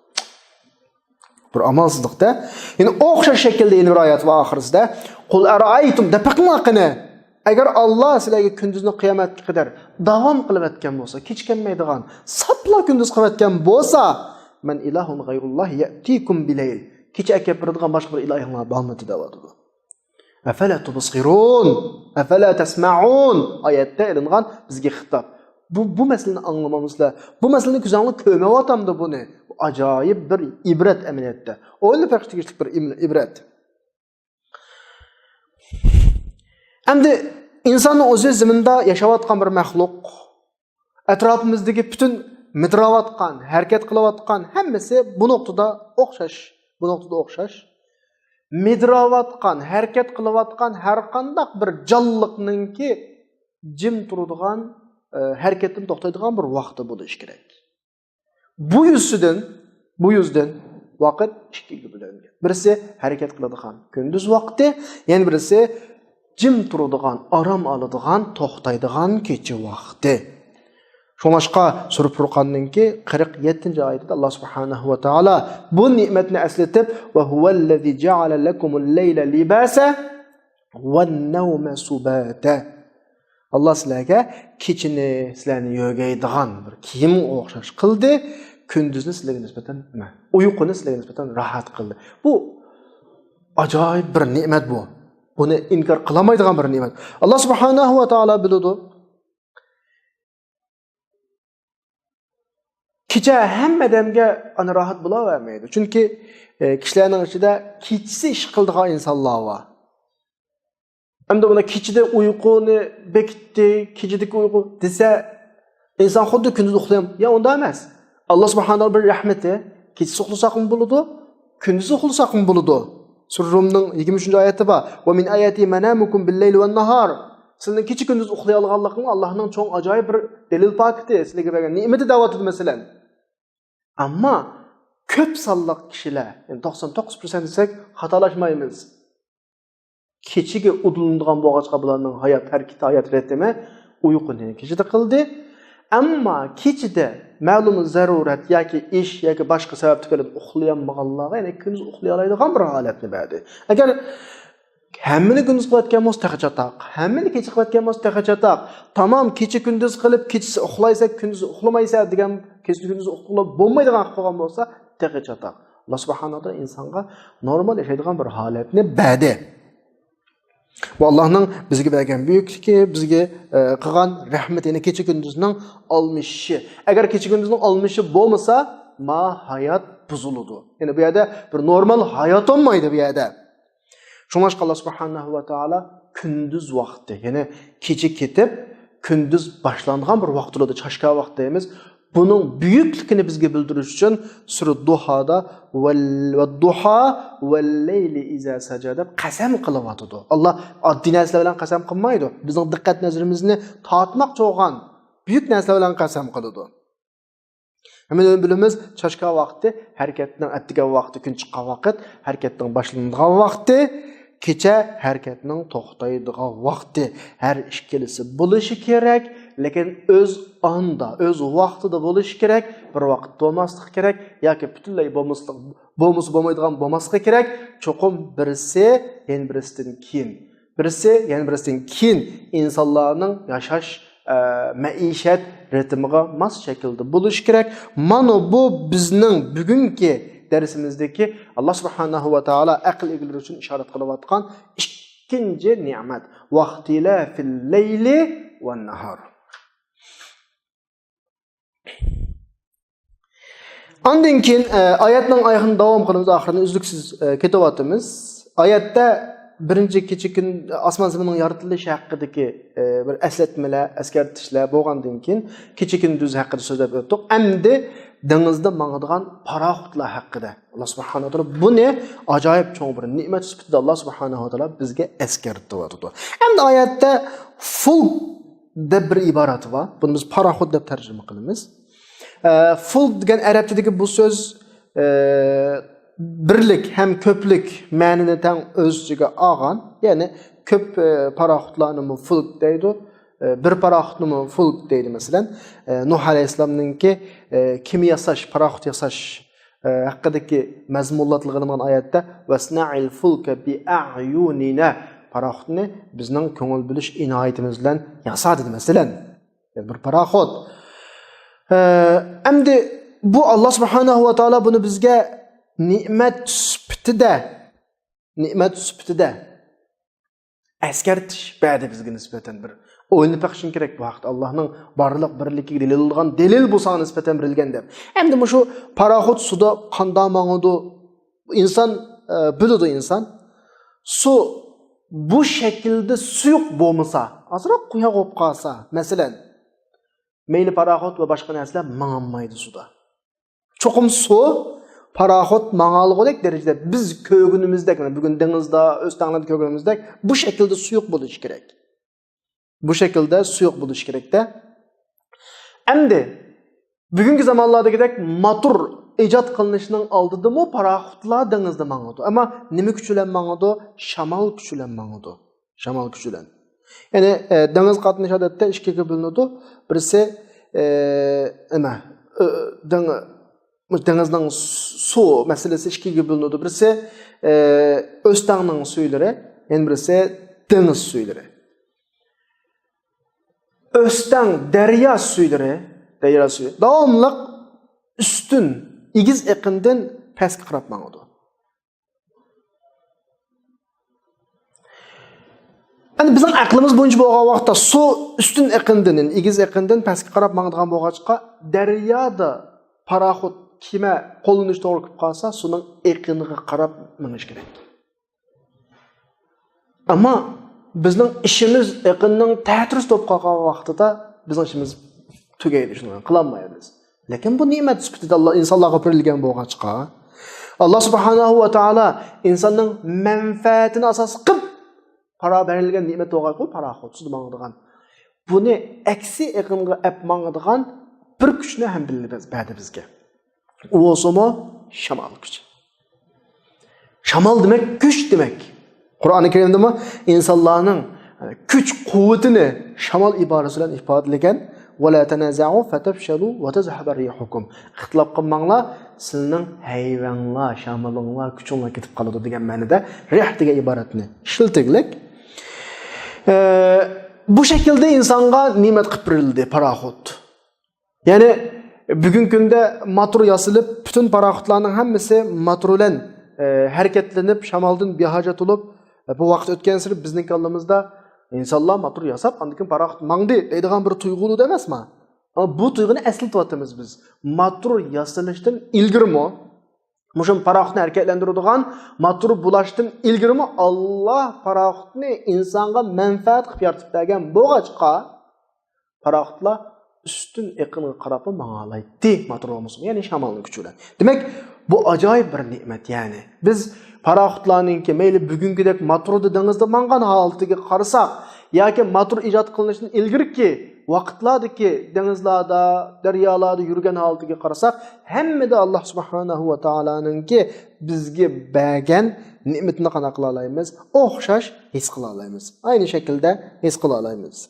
بىر ئامالسىزلىقتا. يەنە ئوخشاش شەكىلدە يەنە بىر ئايەت بار ئاخىرىسىدە. قۇل ئەرائەيتۇم، دەپەقىڭلار قېنى. ئەگەر ئاللا سىلەرگە كۈندۈزنى قىيامەتكە قەدەر داۋام قىلىۋەتكەن بولسا، كېچە كەلمەيدىغان، ساپلا كۈندۈز قىلىۋەتكەن بولسا، مەن ئىلاھۇن غەيرۇللاھ يەتىكۇم بىلەيل. كېچە ئەكەپ بېرىدىغان باشقا بىر ئىلاھىڭلار بارمىدى دەۋاتىدۇ. ئەفەلا تۇبسىرۇن، ئەفەلا تەسمەئۇن ئايەتتە ئېلىنغان بىزگە خىتاب. بۇ، بۇ مەسىلىنى ئاڭلىمامسىلەر؟ بۇ مەسىلىنى كۆزۈڭلار كۆرمەيۋاتامدۇ بۇنى؟ بۇ ئاجايىپ بىر ئىبرەت ئەمەلىيەتتە. ئويلىنىپ بېقىشقا تېگىشلىك بىر ئىم-، ئىبرەت. ئەمدى ئىنساننىڭ ئۆزى زېمىندا ياشاۋاتقان بىر مەخلۇق. ئەتراپىمىزدىكى پۈتۈن مىدىراۋاتقان، ھەرىكەت قىلىۋاتقان ھەممىسى بۇ نۇقتىدا ئوخشاش. بۇ نۇقتىدا ئوخشاش. مىدىراۋاتقان، ھەرىكەت قىلىۋاتقان ھەر قانداق بىر جانلىقنىڭكى جىم تۇرىدىغان، ئە، ھەرىكەتتىن توختايدىغان بىر ۋاقتى بولۇشى كېرەك. بۇ يۈزىدىن، بۇ يۈزدىن ۋاقىت ئىككىگە بۆلۈنگەن. بىرسى ھەرىكەت قىلىدىغان كۈندۈز ۋاقتى، يەنە بىرسى جىم تۇرىدىغان، ئارام ئالىدىغان، توختايدىغان كېچە ۋاقتى. شۇڭلاشقا سۈرە پۇرقاننىڭكى قىرىق يەتتىنچى ئايىتىدە ئاللا سۇبھانەھۇ ۋە تائالا بۇ نېمەتنى ئەسلىتىپ، ۋە ھۇۋەللەزى جەئەلە لەكۇمۇل لەيلە لىباسا ۋەن نەۋمە سۇباتە. ئاللا سىلەرگە كېچىنى سىلەرنى يۆگەيدىغان بىر كىيىمگە ئوخشاش قىلدى، كۈندۈزنى سىلەرگە نىسبەتەن نېمە؟ ئۇيقۇنى سىلەرگە نىسبەتەن راھەت قىلدى. بۇ ئاجايىپ بىر نېمەت بۇ. بۇنى ئىنكار قىلالمايدىغان بىر نېمەت. ئاللا سۇبھانەھۇ ۋە تائالا بىلىدۇ. كېچە ھەممە ئادەمگە ئانا راھەت بولاۋەرمەيدۇ. چۈنكى، ئە، كىشىلەرنىڭ ئىچىدە كېچىسى ئىش قىلىدىغان ئىنسانلار بار. ئەمدى مانا كېچىدە ئۇيقۇنى بېكىتتى، كېچىدىكى ئۇيقۇ دېسە، ئىنسان خۇددى كۈندۈز ئۇخلىغان. يا ئۇنداق ئەمەس. ئاللا سۇبھانەھۇ بىر رەھمىتى، كېچىسى ئۇخلىساقمۇ بولىدۇ، كۈندۈزى ئۇخلىساقمۇ بولىدۇ. سۈرە رۇمنىڭ يىگىرمە ئۈچىنچى ئايىتى بار. ۋە مىن ئاياتىھى مەنامۇكۇم بىللەيلى ۋەن ناھار. سىلىنىڭ كېچە كۈندۈز ئۇخلىيالىغانلىقىڭ ئاللانىڭ چوڭ ئاجايىپ بىر دەلىل پاكىتى، سىلەرگە بەرگەن نېمىتى دەۋاتىدۇ مەسىلەن. ئەمما كۆپ سانلىق كىشىلەر، يەنى توقسان توققۇز پىرسەنت دېسەك خاتالاشمايمىز. كېچىگە ئۇدۇلىنىدىغان بولغاچقا بۇلارنىڭ ھايات ھەرىكىتى، ھايات رىتىمى ئۇيقۇنى كېچىدە قىلدى. ئەمما كېچىدە مەلۇم زەرۇرەت ياكى ئىش ياكى باشقا سەۋەب تۈپەيلىدىن ئۇخلىيالمىغانلارغا يەنە كۈندۈز ئۇخلىيالايدىغان بىر ھالەتنى بەردى. ئەگەر ھەممىنى كۈندۈز قىلىۋەتكەن بولسا تېخى چاتاق. ھەممىنى كېچە قىلىۋەتكەن بولسا تېخى چاتاق. تامام كېچە كۈندۈز قىلىپ، كېچىسى ئۇخلايسەن، كۈندۈزى ئۇخلىمايسەن دېگەن، كېچە كۈندۈزى ئۇخلاپ بولمايدىغان قىلىپ قويغان بولسا تېخى چاتاق. ئاللا سۇبھانەھۇ ۋە تائالا ئىنسانغا نورمال ياشايدىغان بىر ھالەتنى بەردى. بۇ ئاللانىڭ بىزگە بەرگەن بۈيۈكلۈكى، بىزگە، ئە، قىلغان رەھمىتى، يەنى كېچە كۈندۈزنىڭ ئالمىشىشى. ئەگەر كېچە كۈندۈزنىڭ ئالمىشىشى بولمىسا، ما ھايات بۇزۇلىدۇ. يەنى بۇ يەردە بىر نورمال ھايات بولمايدۇ بۇ يەردە. شۇڭلاشقا ئاللا سۇبھانەھۇ ۋە تائالا كۈندۈز ۋاقتى، يەنى كېچە كېتىپ، كۈندۈز باشلانغان بىر ۋاقىت بولىدۇ، چاشكا ۋاقتى دەيمىز. بۇنىڭ بۈيۈكلۈكىنى بىزگە بىلدۈرۈش ئۈچۈن سۈرە دۇھادا ۋەل-، ۋەددۇھا ۋەللەيلى ئىزا سەجە دەپ قەسەم قىلىۋاتىدۇ. ئاللا ئاددىي نەرسىلەر بىلەن قەسەم قىلمايدۇ. بىزنىڭ دىققەت نەزىرىمىزنى تارتماقچى بولغان بۈيۈك نەرسىلەر بىلەن قەسەم قىلىدۇ. ھەممىمىز بىلىمىز، چاشكا ۋاقتى ھەرىكەتنىڭ ئەتىگەن ۋاقتى، كۈن چىققان ۋاقىت، ھەرىكەتنىڭ باشلىنىدىغان ۋاقتى، كېچە ھەرىكەتنىڭ توختايدىغان ۋاقتى. ھەر ئىككىلىسى بولۇشى كېرەك، لېكىن ئۆز ئاندا، ئۆز ۋاقتىدا بولۇشى كېرەك. بىر ۋاقىتتا بولماسلىقى كېرەك ياكى پۈتۈنلەي بولماسلىق، بولمىسا بولمايدىغان بولماسلىقى كېرەك. چوقۇم بىرسى يەنە بىرسىدىن كېيىن، بىرسى يەنە بىرسىدىن كېيىن ئىنسانلارنىڭ ياشاش، ئە، مەئىشەت رىتىمىغا ماس شەكىلدە بولۇشى كېرەك. مانا بۇ بىزنىڭ بۈگۈنكى دەرسىمىزدىكى ئاللا سۇبھانەھۇ ۋە تائالا ئەقىل ئىگىلىرى ئۈچۈن ئىشارەت قىلىۋاتقان ئىككىنچى نېمەت. ۋەختىلەفىل لەيلى ۋەن نەھار. ئاندىن كېيىن، ئە، ئايەتنىڭ ئايىغىنى داۋام قىلىمىز، ئاخىرىنى ئۈزلۈكسىز، ئە، كېتىۋاتىمىز. ئايەتتە بىرىنچى كېچە كۈن، ئاسمان زېمىننىڭ يارىتىلىشى ھەققىدىكى، ئە، بىر ئەسلەتمىلەر، ئەسكەرتىشلەر بولغاندىن كېيىن، كېچە كۈندۈز ھەققىدە سۆزلەپ ئۆتتۇق. ئەمدى دېڭىزدا ماڭىدىغان پاراخوتلار ھەققىدە ئاللا سۇبھانەھۇ ۋە تائالا بۇنى ئاجايىپ چوڭ بىر نېمەت سۈپىتىدە ئاللا سۇبھانەھۇ ۋە تائالا بىزگە ئەسكەرتىۋاتىدۇ. ئەمدى ئايەتتە فۇلك دەپ بىر ئىبارەت بار. بۇنى بىز پاراخوت دەپ تەرجىمە قىلىمىز. ئە، فۇلك دېگەن ئەرەب تىلىدىكى بۇ سۆز، ئە، بىرلىك ھەم كۆپلۈك مەنىنى تەڭ ئۆز ئىچىگە ئالغان. يەنى كۆپ، ئە، پاراخوتلارنىمۇ فۇلك دەيدۇ، ئە، بىر پاراخوتنىمۇ فۇلك دەيدۇ، مەسىلەن. ئە، نۇھ ئەلەيھىسسالامنىڭكى، ئە، كېمە ياساش، پاراخوت ياساش، ئە، ھەققىدىكى مەزمۇنلار تىلغا ئېلىنغان ئايەتتە، «ۋەسنەئىل فۇلكە بىئەيۇنىنا»، پاراخوتنى بىزنىڭ كۆڭۈل بۆلۈش ئىنايىتىمىز بىلەن ياسا دېدى، مەسىلەن. يەنى بىر پاراخوت. ئە، ئەمدى بۇ ئاللا سۇبھانەھۇ ۋە تائالا بۇنى بىزگە نېمەت سۈپىتىدە، نېمەت سۈپىتىدە ئەسكەرتىش بەردى بىزگە نىسبەتەن. بىر ئويلىنىپ بېقىشىڭ كېرەك بۇ ھەقتە. ئاللانىڭ بارلىق بىرلىكىگە دەلىل بولغان دەلىل بۇ ساڭا نىسبەتەن بېرىلگەن دەپ. ئەمدى مۇشۇ پاراخوت سۇدا قانداق ماڭىدۇ؟ ئىنسان، ئە، بىلىدۇ ئىنسان. سۇ، بۇ شەكىلدە سۇيۇق بولمىسا، ئازراق قويۇق بولۇپ قالسا، مەسىلەن، مەيلى پاراخوت ۋە باشقا نەرسىلەر ماڭالمايدۇ سۇدا. چوقۇم سۇ، پاراخوت ماڭالىغۇدەك دەرىجىدە بىز كۆرگىنىمىزدەك، مانا بۈگۈن دېڭىزدا، ئۆستەڭلەردە كۆرگىنىمىزدەك بۇ شەكىلدە سۇيۇق بولۇشى كېرەك. بۇ شەكىلدە سۇيۇق بولۇشى كېرەكتە. ئەمدى بۈگۈنكى زامانلاردىكىدەك موتور ئىجاد قىلىنىشنىڭ ئالدىدىمۇ پاراخوتلار دېڭىزدا ماڭىدۇ. ئەمما نېمە كۈچ بىلەن ماڭىدۇ؟ شامال كۈچى بىلەن ماڭىدۇ. شامال كۈچى بىلەن. يەنى، ئە، دېڭىز قاتنىشى ئادەتتە ئىككىگە بۆلۈنىدۇ. بىرسى، ئە، نېمە، ئۆ-، دېڭ-، دېڭىزنىڭ سۇ مەسىلىسى ئىككىگە بۆلۈنىدۇ. بىرسى، ئە، ئۆستەڭنىڭ سۈيلىرى، يەنە بىرسى دېڭىز سۈيلىرى. ئۆستەڭ دەريا سۈيلىرى، دەريا سۈيى داۋاملىق ئۈستۈن، ئېگىز ئېقىندىن پەسكە قاراپ ماڭىدۇ. ئەمدى بىزنىڭ ئەقلىمىز بويىچە بولغان ۋاقىتتا سۇ ئۈستۈن ئېقىندىن، يەنى ئېگىز ئېقىندىن پەسكە قاراپ ماڭىدىغان بولغاچقا، دەريادا پاراخوت، كېمە قوللىنىش توغرا كېلىپ قالسا، سۇنىڭ ئېقىنىغا قاراپ مېڭىش كېرەك. ئەمما بىزنىڭ ئىشىمىز ئېقىننىڭ تەتۈرىسى بولۇپ قالغان ۋاقتىدا بىزنىڭ ئىشىمىز تۈگەيدۇ، شۇنى قىلالمايمىز. لېكىن بۇ نېمەت سۈپىتىدە ئاللا ئىنسانلارغا بېرىلگەن بولغاچقا، ئاللا سۇبھانەھۇ ۋە تائالا ئىنساننىڭ مەنپەئەتىنى ئاساس قىلىپ پارا بېرىلگەن نېمەت بولغاچقا، پاراخوتسىز ماڭىدىغان، بۇنى ئەكسى ئېقىنغا ئەپ ماڭىدىغان بىر كۈچنى ھەم بەردى بىزگە. ئۇ بولسىمۇ شامال كۈچى. شامال دېمەك كۈچ دېمەك. قۇرئانى كەرىمدىمۇ ئىنسانلارنىڭ كۈچ قۇۋۋىتىنى شامال ئىبارىسى بىلەن ئىپادىلىگەن. ولا تنازعوا فتفشلوا وتذهب ريحكم. ئىختىلاپ قىلماڭلار، سىلىنىڭ ھەيۋەڭلار، شامىلىڭلار، كۈچۈڭلار كېتىپ قالىدۇ دېگەن مەنىدە رىھ دېگەن ئىبارەتنى ئىشلىتىگلىك. ئە، بۇ شەكىلدە ئىنسانغا نېمەت قىلىپ بېرىلدى پاراخوت. يەنى بۈگۈنكى كۈندە موتور ياسىلىپ، پۈتۈن پاراخوتلارنىڭ ھەممىسى موتور بىلەن، ئە، ھەرىكەتلىنىپ، شامالدىن بىھاجەت بولۇپ، ئە، بۇ ۋاقىت ئۆتكەن سېرى بىزنىڭ كاللىمىزدا ئىنسانلار موتور ياساپ، ئاندىن كېيىن پاراخوت ماڭدى دەيدىغان بىر تۇيغۇ بولىدۇ ئەمەسما؟ ئەمما بۇ تۇيغۇنى ئەسلىتىۋاتىمىز بىز. موتور ياسىلىشتىن ئىلگىرىمۇ، مۇشۇ پاراخوتنى ھەرىكەتلەندۈرىدىغان موتور بولۇشتىن ئىلگىرىمۇ ئاللا پاراخوتنى ئىنسانغا مەنپەئەت قىلىپ يارىتىپ بەرگەن بولغاچقا، پاراخوتلار ئۈستۈن ئېقىنغا قاراپلا ماڭالايتتى، موتور بولمىسىمۇ، يەنى شامالنىڭ كۈچى بىلەن. دېمەك، بۇ ئاجايىپ بىر نېمەت، يەنى. بىز پاراخوتلارنىڭكى مەيلى بۈگۈنكىدەك موتوردا دېڭىزدا ماڭغان ھالىتىگە قارىساق، ياكى موتور ئىجاد قىلىنىشتىن ئىلگىرىكى ۋاقىتلاردىكى دېڭىزلاردا، دەريالاردا يۈرگەن ھالىتىگە قارىساق، ھەممىدە ئاللا سۇبھانەھۇ ۋە تائالانىڭكى بىزگە بەرگەن نېمىتىنى قانداق قىلالايمىز؟ ئوخشاش ھېس قىلالايمىز. ئەينى شەكىلدە ھېس قىلالايمىز.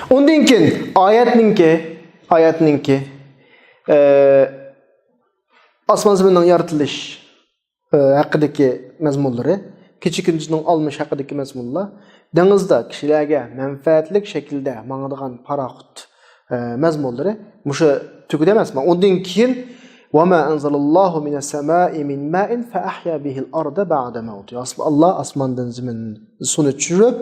ئۇندىن كېيىن ئايەتنىڭكى، ئايەتنىڭكى، ئە، ئاسمان زېمىننىڭ يارىتىلىش، ئە، ھەققىدىكى مەزمۇنلىرى، كېچە كۈندۈزنىڭ ئالمىشى ھەققىدىكى مەزمۇنلار، دېڭىزدا كىشىلەرگە مەنپەئەتلىك شەكىلدە ماڭىدىغان پاراخوت، ئە، مەزمۇنلىرى مۇشۇ تۈگىدى ئەمەسمۇ؟ ئۇندىن كېيىن، وما أنزل الله من السماء من ماء فأحيا به الأرض بعد موتها. ئاسم-، ئاللا ئاسماندىن زېمىن سۇنى چۈشۈرۈپ،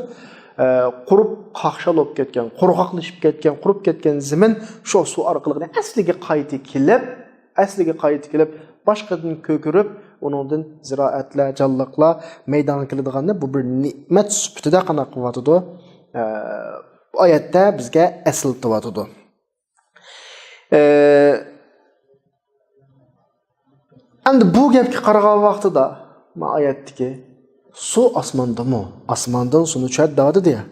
ئە، قۇرۇپ قاقشال بولۇپ كەتكەن، قۇرغاقلىشىپ كەتكەن، قۇرۇپ كەتكەن زېمىن شۇ سۇ ئارقىلىق ئەسلىگە قايتا كېلىپ، ئەسلىگە قايتا كېلىپ، باشقىدىن كۆكىرىپ، ئۇنىڭدىن زىرائەتلەر، جانلىقلار مەيدانغا كېلىدىغاننى بۇ بىر نېمەت سۈپىتىدە قانداق قىلىۋاتىدۇ؟ ئە، بۇ ئايەتتە بىزگە ئەسلىتىۋاتىدۇ. ئە، ئەمدى بۇ گەپكە قارىغان ۋاقتىدا، ما ئايەتتىكى سۇ ئاسماندىمۇ؟ ئاسماندىن سۇنى چۈشۈرەتتى دەۋاتىدۇ يا.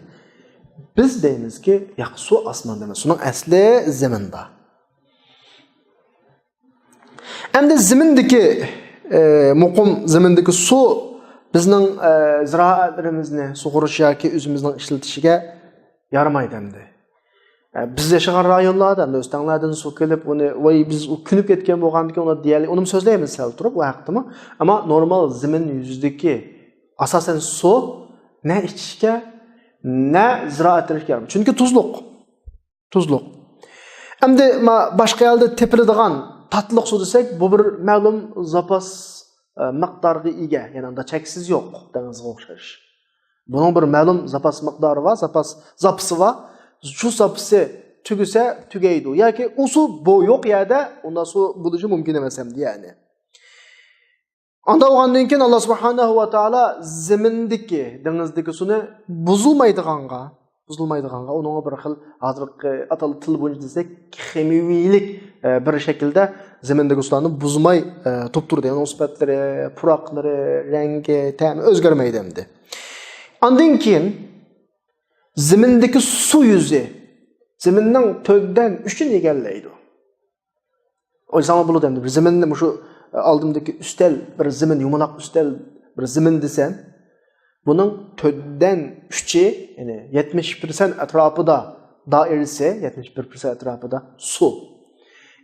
بىز دەيمىزكى، ياق، سۇ ئاسماندا ئەمەس، سۇنىڭ ئەسلى زېمىندا. ئەمدى زېمىندىكى، ئە، مۇقىم زېمىندىكى سۇ بىزنىڭ، ئە، زىرائەتلىرىمىزنى سۇغىرىش ياكى ئۆزىمىزنىڭ ئىشلىتىشىگە يارىمايدۇ ئەمدى. ئە، بىز ياشىغان رايونلاردا ئەمدى ئۆستەڭلەردىن سۇ كېلىپ، ئۇنى، ۋاي، بىز ئۇ كۆنۈپ كەتكەن بولغاندىكىن ئۇنى دېيەلى، ئۇنىمۇ سۆزلەيمىز سەل تۇرۇپ ئۇ ھەقتىمۇ. ئەمما نورمال زېمىن يۈزىدىكى ئاساسەن سۇ نە ئىچىشكە، نە زىرائەتلەشكە يارىمايدۇ. چۈنكى تۇزلۇق. تۇزلۇق. ئەمدى ما-، باشقا يەردە تېپىلىدىغان تاتلىق سۇ دېسەك، بۇ بىر مەلۇم زاپاس، ئە، مىقدارغا ئىگە، يەنى ئۇندا چەكسىز يوق، دېڭىزغا ئوخشاش. بۇنىڭ بىر مەلۇم زاپاس مىقدارى بار، زاپاس، زاپىسى بار. شۇ زاپىسى تۈگىسە تۈگەيدۇ. ياكى ئۇ سۇ بۇ يوق يەردە ئۇنداق سۇ بولۇشى مۇمكىن ئەمەس ئەمدى، يەنى. ئانداق بولغاندىن كېيىن، ئاللا سۇبھانەھۇ ۋە تائالا زېمىندىكى، دېڭىزدىكى سۇنى بۇزۇلمايدىغانغا، بۇزۇلمايدىغانغا، ئۇنىڭغا بىر خىل، ھازىرقى ئاتال تىل بويىچە دېسەك، خىمىيىۋىلىك، ئە، بىر شەكىلدە زېمىندىكى سۇلارنى بۇزماي، ئە، تۇرۇپ تۇرىدۇ. يەنى ئۇنىڭ سۈپەتلىرى، پۇراقلىرى، رەڭگى، تەمى ئۆزگەرمەيدۇ ئەمدى. ئاندىن كېيىن زېمىندىكى سۇ يۈزى، زېمىننىڭ تۆتتىن ئۈچىنى ئىگىلەيدۇ. ئويلىساڭلار بولىدۇ ئەمدى، بىر زېمىننى مۇشۇ، ئە، ئالدىمدىكى ئۈستەل، بىر زېمىن، يۇمىلاق ئۈستەل، بىر زېمىن دېسەم، بۇنىڭ تۆتتىن ئۈچى، يەنى يەتمىش پىرسەنت ئەتراپىدا دائىرىسى، يەتمىش بىر پىرسەنت ئەتراپىدا سۇ.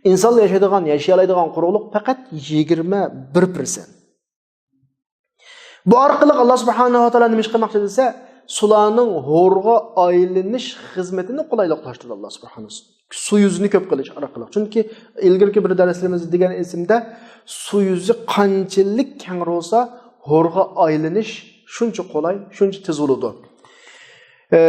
ئىنسانلار ياشايدىغان، ياشىيالايدىغان قۇرۇقلۇق پەقەت يىگىرمە بىر پىرسەنت. بۇ ئارقىلىق ئاللا سۇبھانەھۇ ۋە تائالا نېمە ئىش قىلماقچى دېسە، سۇلارنىڭ ھورغا ئايلىنىش خىزمىتىنى قولايلىقلاشتۇردى ئاللا سۇبھانەھۇ. سۇ يۈزىنى كۆپ قىلىش ئارقىلىق. چۈنكى ئىلگىرىكى بىر دەرسلىرىمىزدە دېگەن ئېسىمدە، سۇ يۈزى قانچىلىك كەڭرى بولسا، ھورغا ئايلىنىش شۇنچە قولاي، شۇنچە تېز بولىدۇ. ئە،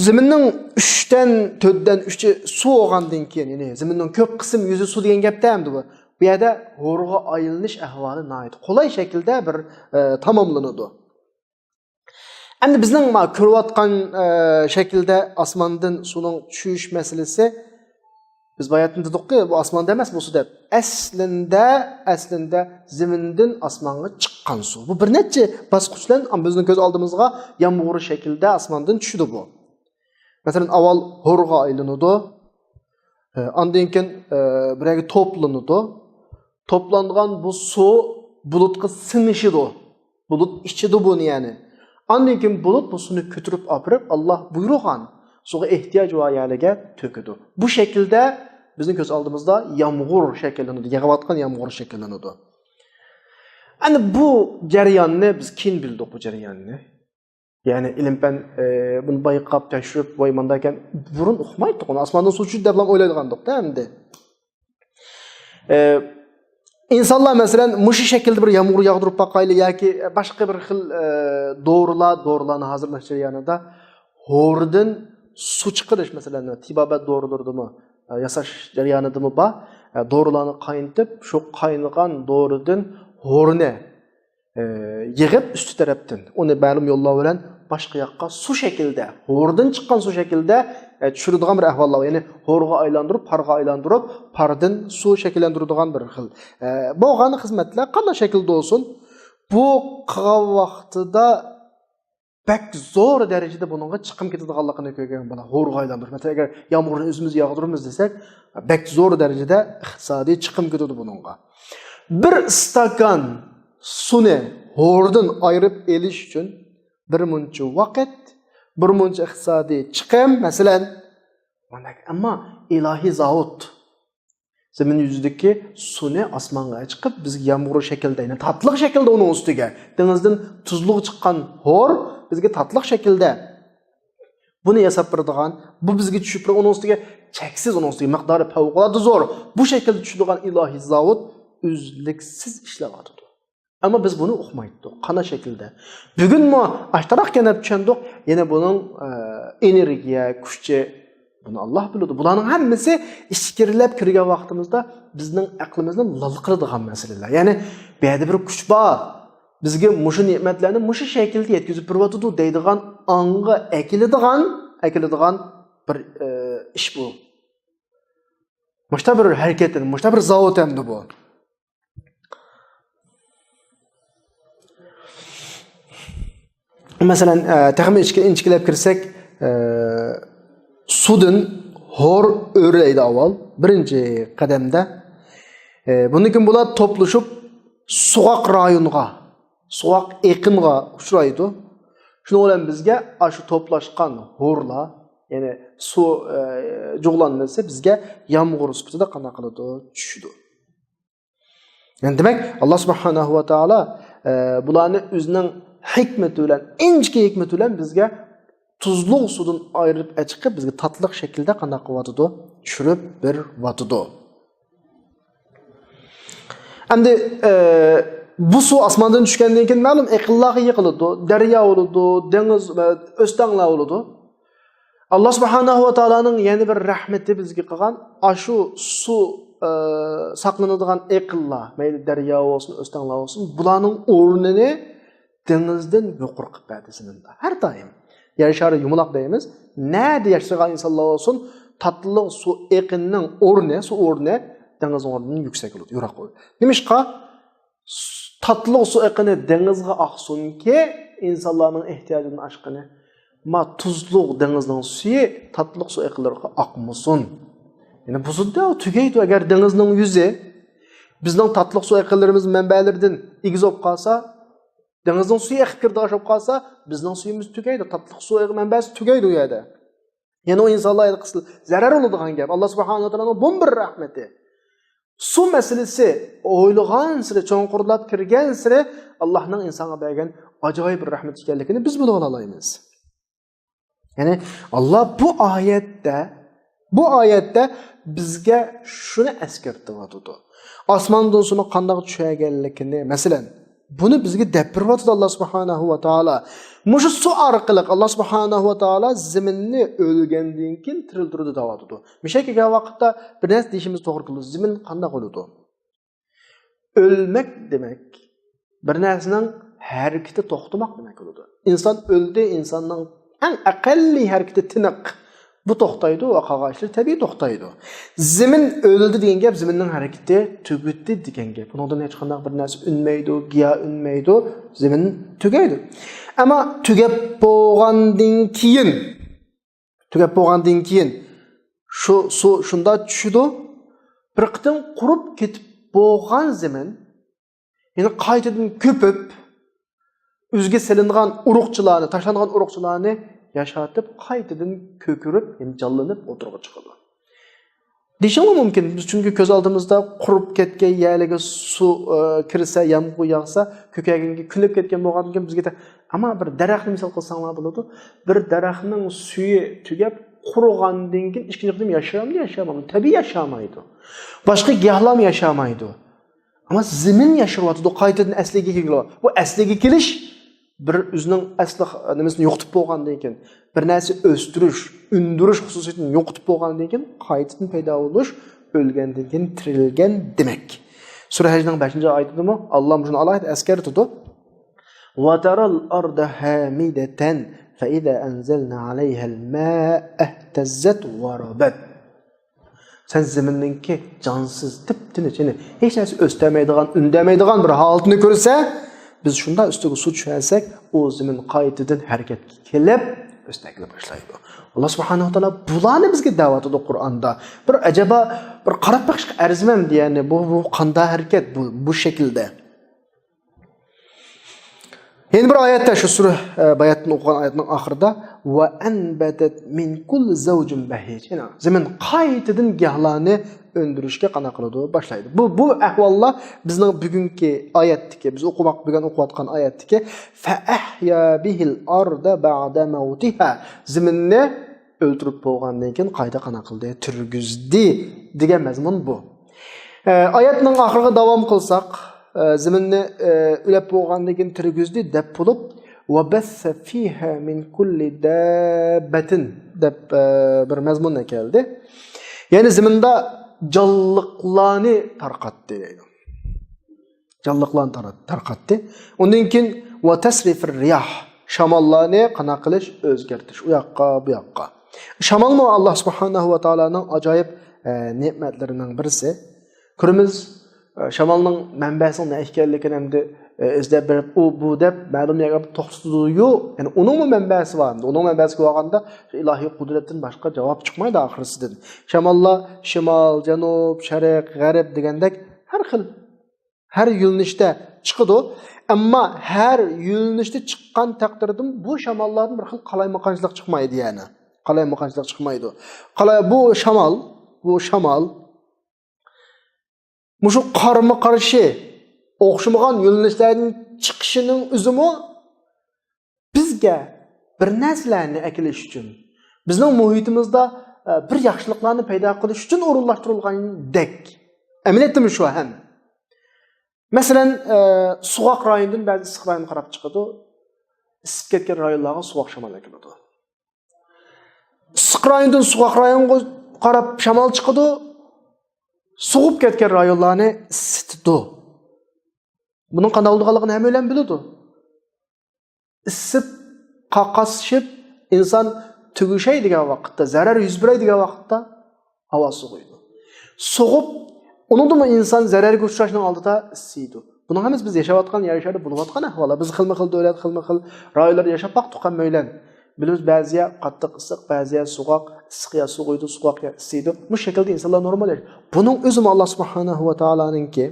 زېمىننىڭ ئۈچتىن، تۆتتىن ئۈچى سۇ بولغاندىن كېيىن، يەنى زېمىننىڭ كۆپ قىسىم يۈزى سۇ دېگەن گەپتە ئەمدى بۇ. بۇ يەردە ھورغا ئايلىنىش ئەھۋالى ناھايىتى قولاي شەكىلدە بىر، ئە، تاماملىنىدۇ. ئەمدى بىزنىڭ ما كۆرۈۋاتقان، ئە، شەكىلدە ئاسماندىن سۇنىڭ چۈشۈش مەسىلىسى، بىز باياتىن دېدۇقكى، بۇ ئاسماندا ئەمەس بۇ سۇ دەپ. ئەسلىندە، ئەسلىندە زېمىندىن ئاسمانغا چىققان سۇ. بۇ بىر نەچچە باسقۇچ بىلەن بىزنىڭ كۆز ئالدىمىزغا يامغۇر شەكلىدە ئاسماندىن چۈشىدۇ بۇ. مەسىلەن، ئاۋۋال ھورغا ئايلىنىدۇ. ئە، ئاندىن كېيىن، ئە، بىر يەرگە توپلىنىدۇ. توپلانغان بۇ سۇ بۇلۇتقا سىڭىشىدۇ. بۇلۇت ئىچىدۇ بۇنى يەنى. ئاندىن كېيىن بۇلۇت بۇ سۇنى كۆتۈرۈپ ئاپىرىپ، ئاللا بۇيرۇغان سۇغا ئېھتىياج بار يەرلەرگە تۆكىدۇ. بۇ شەكىلدە بىزنىڭ كۆز ئالدىمىزدا يامغۇر شەكىللىنىدۇ، يېغىۋاتقان يامغۇر شەكىللىنىدۇ. ئەنە بۇ جەرياننى بىز كېيىن بىلدۇق، بۇ جەرياننى. يەنى ئىلىم-پەن، ئى، بۇنى بايقاپ، تەكشۈرۈپ، ۋاي، مانداكەن، بۇرۇن ئۇقمايتتۇق ئۇنى، ئاسماندىن سۇ چۈشتى دەپلا ئويلايدىغاندۇق-دە ئەمدى. ئى، ئىنسانلار، مەسىلەن، مۇشۇ شەكىلدە بىر يامغۇر ياغدۇرۇپ باقايلى ياكى باشقا بىر خىل، ئى، دورىلار، دورىلارنى ھازىرلاش جەريانىدا ھوردىن سۇ چىقىرىش، مەسىلەن، تېبابەت دورىلىرىدىمۇ، ئى، ياساش جەريانىدىمۇ بار، ئى، دورىلارنى قاينىتىپ، شۇ قاينىغان دورىدىن ھورنى ئى، يىغىپ ئۈستى تەرەپتىن ئۇنى مەلۇم يوللار بىلەن باشقا ياققا سۇ شەكلىدە، ھوردىن چىققان سۇ شەكلىدە، ئە، چۈشۈرىدىغان بىر ئەھۋاللار، يەنى ھورغا ئايلاندۇرۇپ، پارغا ئايلاندۇرۇپ، پاردىن سۇ شەكىللەندۈرىدىغان بىر خىل، ئە، بولغان خىزمەتلەر قانداق شەكىلدە بولسۇن، بۇ قىلغان ۋاقتىدا بەك زور دەرىجىدە بۇنىڭغا چىقىم كېتىدىغانلىقىنى كۆرگەن بولا. ھورغا ئايلاندۇرۇش. مەسىلەن، ئەگەر يامغۇرنى ئۆزىمىز ياغدۇرىمىز دېسەك، بەك زور دەرىجىدە ئىقتىسادىي چىقىم كېتىدۇ بۇنىڭغا. بىر ئىستاكان سۇنى ھوردىن ئايرىپ ئېلىش ئۈچۈن بىر مۇنچە ۋاقىت، بىر مۇنچە ئىقتىسادىي چىقىم، مەسىلەن، ئەمما ئىلاھىي زاۋۇت زېمىن يۈزىدىكى سۇنى ئاسمانغا چىقىپ، بىزگە يامغۇر شەكلىدە، يەنى تاتلىق شەكىلدە ئۇنىڭ ئۈستىگە، دېڭىزدىن تۇزلۇق چىققان ھور بىزگە تاتلىق شەكىلدە بۇنى ياساپ بېرىدىغان، بۇ بىزگە چۈشۈپ بېرىدىغان، ئۇنىڭ ئۈستىگە چەكسىز، ئۇنىڭ ئۈستىگە مىقدارى پەۋقۇلئاددە زور، بۇ شەكىلدە چۈشىدىغان ئىلاھىي زاۋۇت ئۈزلۈكسىز ئىشلەۋاتىدۇ. ئەمما بىز بۇنى ئۇقمايتتۇق، قانداق شەكىلدە. بۈگۈنمۇ ئاشتاراق كەنەپ چۈشەندۇق، يەنى بۇنىڭ، ئە، ئېنېرگىيە، كۈچى، بۇنى ئاللا بىلىدۇ. بۇلارنىڭ ھەممىسى ئىچكىرىلەپ كىرگەن ۋاقتىمىزدا بىزنىڭ ئەقلىمىزنى لال قىلىدىغان مەسىلىلەر. يەنى بۇ يەردە بىر كۈچ بار، بىزگە مۇشۇ نېمەتلەرنى مۇشۇ شەكىلدە يەتكۈزۈپ بېرىۋاتىدۇ دەيدىغان ئاڭغا ئەكېلىدىغان، ئەكېلىدىغان بىر، ئە، ئىش بۇ. مۇشتا بىر ھەرىكەتلىنىپ، مۇشتا بىر زاۋۇت ئەمدى بۇ. مەسىلەن، ئە، تېخىمۇ ئىچكە-، ئىنچىكىلەپ كىرسەك، ئە، سۇدىن ھور ئۆرلەيدۇ ئاۋۋال، بىرىنچى قەدەمدە. ئە، بۇندىن كېيىن بۇلار توپلىشىپ، سوغۇق رايونغا، سوغۇق ئېقىنغا ئۇچرايدۇ. شۇنىڭ بىلەن بىزگە ئاشۇ توپلاشقان ھورلار، يەنى سۇ، ئە، جۇغلانمىسى بىزگە يامغۇر سۈپىتىدە قانداق قىلىدۇ؟ چۈشىدۇ. يەنى دېمەك، ئاللا سۇبھانەھۇ ۋە تائالا، ئە، بۇلارنى ئۆزىنىڭ ھېكمىتى بىلەن، ئىنچىكە ھېكمىتى بىلەن بىزگە تۇزلۇق سۇدىن ئايرىپ ئەچىقىپ، بىزگە تاتلىق شەكىلدە قانداق قىلىۋاتىدۇ؟ چۈشۈرۈپ بېرىۋاتىدۇ. ئەمدى، ئە، بۇ سۇ ئاسماندىن چۈشكەندىن كېيىن، مەلۇم، ئېقىنلارغا يىغىلىدۇ، دەريا بولىدۇ، دېڭىز، ئە، ئۆستەڭلار بولىدۇ. ئاللا سۇبھانەھۇ ۋە تائالانىڭ يەنە بىر رەھمىتى بىزگە قىلغان، ئاشۇ سۇ، ئە، ساقلىنىدىغان ئېقىنلار، مەيلى دەريا بولسۇن، ئۆستەڭلار بولسۇن، بۇلارنىڭ ئورنىنى دېڭىزدىن يۇقىرى قىلىپ بەردى زېمىندا. ھەر دائىم. يەر شارى يۇمىلاق دەيمىز. نەدە ياشىغان ئىنسانلار بولسۇن، تاتلىق سۇ ئېقىنىنىڭ ئورنى، سۇ ئورنى دېڭىزنىڭ ئورنىدىن يۈكسەك بولىدۇ، يىراق بولىدۇ. نېمىشقا؟ تاتلىق سۇ ئېقىنى دېڭىزغا ئاقسۇنكى، ئىنسانلارنىڭ ئېھتىياجىدىن ئاشقىنى. ما تۇزلۇق دېڭىزنىڭ سۈيى تاتلىق سۇ ئېقىنلىرىغا ئاقمىسۇن. يەنى بۇزۇلدى، تۈگەيدۇ. ئەگەر دېڭىزنىڭ يۈزى بىزنىڭ تاتلىق سۇ ئېقىنلىرىمىز مەنبەلىرىدىن ئېگىز بولۇپ قالسا، دېڭىزنىڭ سۈيى ئېقىپ كىرىدىغان بولۇپ قالسا، بىزنىڭ سۈيىمىز تۈگەيدۇ، تاتلىق سۇ مەنبەسى تۈگەيدۇ ئۇ يەردە. يەنى ئۇ ئىنسانلار قىسىل زەرەر بولىدىغان گەپ. ئاللا سۇبھانەھۇ ۋە تائالانىڭ بۇمۇ بىر رەھمىتى. سۇ مەسىلىسى ئويلىغانسېرى، چوڭقۇرلاپ كىرگەنسېرى، ئاللانىڭ ئىنسانغا بەرگەن ئاجايىپ بىر رەھمىتى ئىكەنلىكىنى بىز بىلىۋالالايمىز. يەنى، ئاللا بۇ ئايەتتە، بۇ ئايەتتە بىزگە شۇنى ئەسكەرتىۋاتىدۇ. ئاسماندىن سۇنىڭ قانداق چۈشەرگەنلىكىنى، مەسىلەن، بۇنى بىزگە دەپ بېرىۋاتىدۇ ئاللا سۇبھانەھۇ ۋە تائالا. مۇشۇ سۇ ئارقىلىق ئاللا سۇبھانەھۇ ۋە تائالا زېمىننى ئۆلگەندىن كېيىن تىرىلدۈرىدۇ دەۋاتىدۇ. مۇشۇ يەرگە كەلگەن ۋاقىتتا بىر نەرسە دېيىشىمىز توغرا كېلىدۇ. زېمىن قانداق ئۆلىدۇ؟ ئۆلمەك دېمەك، بىر نەرسىنىڭ ھەرىكىتى توختىماق دېمەك بولىدۇ. ئىنسان ئۆلدى، ئىنساننىڭ ئەڭ ئەقەللىي ھەرىكىتى تىنىق. بۇ توختايدۇ، قالغان ئىشلار تەبىئىي توختايدۇ. زېمىن ئۆلدى دېگەن گەپ، زېمىننىڭ ھەرىكىتى تۈگىدى دېگەن گەپ. بۇنىڭدىن ھېچقانداق بىر نەرسە ئۈنمەيدۇ، گىياھ ئۈنمەيدۇ، زېمىن تۈگەيدۇ. ئەمما تۈگەپ بولغاندىن كېيىن، تۈگەپ بولغاندىن كېيىن شۇ سۇ شۇنداق چۈشىدۇ. بىر قېتىم قۇرۇپ كېتىپ بولغان زېمىن يەنى قايتىدىن كۆپۈپ، ئۆزىگە سېلىنغان ئۇرۇقچىلارنى، تاشلانغان ئۇرۇقچىلارنى ياشاتىپ، قايتىدىن كۆكىرىپ، يەنى جانلىنىپ ئوتتۇرىغا چىقىدۇ. دېيىشىڭلار مۇمكىن، بىز چۈنكى كۆز ئالدىمىزدا قۇرۇپ كەتكەن يەرلەرگە سۇ، ئە، كىرسە، يامغۇر ياغسا، كۆكەرگەنگە كۆنۈپ كەتكەن بولغاندىكىن بىزگە تە-، ئەمما بىر دەرەخنى مىسال قىلساڭلار بولىدۇ. بىر دەرەخنىڭ سۈيى تۈگەپ، قۇرۇغاندىن كېيىن ئىككىنچى قېتىم ياشامدۇ، ياشامامدۇ؟ تەبىئىي ياشامايدۇ. باشقا گىياھلارمۇ ياشامايدۇ. ئەمما زېمىن ياشىۋاتىدۇ، قايتىدىن ئەسلىگە كېلىدۇ. بۇ ئەسلىگە كېلىش بىر ئۆزىنىڭ ئەسلى نېمىسىنى يوقىتىپ بولغاندىن كېيىن، بىر نەرسە ئۆستۈرۈش، ئۈندۈرۈش خۇسۇسىيىتىنى يوقىتىپ بولغاندىن كېيىن، قايتىدىن پەيدا بولۇش، ئۆلگەندىن كېيىن تىرىلگەن دېمەك. سۈرە ھەجنىڭ بەشىنچى ئايىتىدىمۇ ئاللا مۇشۇنى ئالاھىدە ئەسكەرتىدۇ. وترى الأرض هامدة فإذا أنزلنا عليها الماء اهتزت وربت. سەن زېمىننىڭكى جانسىز، تىپتىنچ، يەنى ھېچ نەرسە ئۆستەلمەيدىغان، ئۈندەلمەيدىغان بىر ھالىتىنى كۆرسە، بىز شۇنداق ئۈستىگە سۇ چۈشۈرسەك، ئۇ زېمىن قايتىدىن ھەرىكەتكە كېلىپ، ئۆستەكلەپ باشلايدۇ. ئاللا سۇبھانەھۇ ۋە تائالا بۇلارنى بىزگە دەۋاتىدۇ قۇرئاندا. بىر ئەجەبا، بىر قاراپ بېقىشقا ئەرزىمەمدۇ، يەنى بۇ، بۇ قانداق ھەرىكەت، بۇ، بۇ شەكىلدە؟ يەنە بىر ئايەتتە، شۇ سۈرە، ئە، باياتتىن ئوقۇغان ئايەتنىڭ ئاخىرىدا، وأنبتت من كل زوج بهيج. يەنى زېمىن قايتىدىن گىياھلارنى ئۈندۈرۈشكە قانداق قىلىدۇ، باشلايدۇ. بۇ، بۇ ئەھۋاللار بىزنىڭ بۈگۈنكى ئايەتتىكى، بىز ئوقۇماق، بۈگۈن ئوقۇۋاتقان ئايەتتىكى، فأحيا به الأرض بعد موتها. زېمىننى ئۆلتۈرۈپ بولغاندىن كېيىن قايتا قانداق قىلدى؟ تۈرگۈزدى دېگەن مەزمۇن بۇ. ئە، ئايەتنىڭ ئاخىرىغا داۋام قىلساق، ئە، زېمىننى، ئە، ئۆلەپ بولغاندىن كېيىن تىرگۈزدى دەپ بولۇپ، وبث فيها من كل دابة دەپ، ئە، بىر مەزمۇن كەلدى. يەنى زېمىندا جانلىقلارنى تارقاتتى دەيدۇ. جانلىقلارنى تارا-، تارقاتتى. ئۇندىن كېيىن وتصريف الرياح، شاماللارنى قانداق قىلىش، ئۆزگەرتىش، ئۇ ياققا، بۇ ياققا. شامالمۇ ئاللا سۇبھانەھۇ ۋە تائالانىڭ ئاجايىپ، ئە، نېمەتلىرىنىڭ بىرسى. كۆرىمىز، ئە، شامالنىڭ مەنبەسىنىڭ نە ئىكەنلىكىنى ئەمدى، ئە، ئىزدەپ بېرىپ، ئۇ، بۇ دەپ مەلۇم يەرگە توختىتىدۇ. يەنى ئۇنىڭمۇ مەنبەسى بار. ئۇنىڭ مەنبەسىگە بارغاندا ئىلاھىي قۇدرەتتىن باشقا جاۋاب چىقمايدۇ ئاخىرسىدىن. شاماللار شىمال، جەنۇب، شەرق، غەرب دېگەندەك ھەر خىل ھەر يۆنىلىشتە چىقىدۇ. ئەمما ھەر يۆنىلىشتە چىققان تەقدىردىمۇ بۇ شاماللاردىن بىر خىل قالايمىقانچىلىق چىقمايدۇ يەنى. قالايمىقانچىلىق چىقمايدۇ. قالاي-، بۇ شامال، بۇ شامال مۇشۇ قارمۇ قارشى ئوخشىمىغان يۆنىلىشلەردىن چىقىشىنىڭ ئۆزىمۇ بىزگە بىر نەرسىلەرنى ئەكېلىش ئۈچۈن، بىزنىڭ مۇھىتىمىزدا، ئە، بىر ياخشىلىقلارنى پەيدا قىلىش ئۈچۈن ئورۇنلاشتۇرۇلغاندەك. ئەمەلىيەتتىمۇ شۇ ھەم. مەسىلەن، ئە، سوغۇق رايوندىن بەزى ئىسسىق رايونغا قاراپ چىقىدۇ. ئىسسىپ كەتكەن رايونلارغا سوغۇق شامال ئەكېلىدۇ. ئىسسىق رايوندىن سوغۇق رايونغا قاراپ شامال چىقىدۇ. سوغۇپ كەتكەن رايونلارنى ئىسسىتىدۇ. بۇنىڭ قانداق بولىدىغانلىقىنى ھەممەيلەن بىلىدۇ. ئىسسىپ، قاقاسلىشىپ، ئىنسان تۈگىشەي دېگەن ۋاقىتتا، زەرەر يۈز بېرەي دېگەن ۋاقىتتا ھاۋا سوغۇيدۇ. سوغۇپ، ئۇنىڭدىنمۇ ئىنسان زەرەرگە ئۇچراشنىڭ ئالدىدا ئىسسىيدۇ. بۇنىڭ ھەممىسى بىز ياشاۋاتقان يەر شارىدا بولۇۋاتقان ئەھۋاللار. بىز خىلمۇ خىل دۆلەت، خىلمۇ خىل رايونلاردا ياشاپ باقتۇق ھەممەيلەن. بىلىمىز، بەزى يەر قاتتىق ئىسسىق، بەزى يەر سوغۇق، ئىسسىق يەر سوغۇيدۇ، سوغۇق يەر ئىسسىيدۇ. مۇشۇ شەكىلدە ئىنسانلار نورمال ياشايدۇ. بۇنىڭ ئۆزىمۇ ئاللا سۇبھانەھۇ ۋە تائالانىڭكى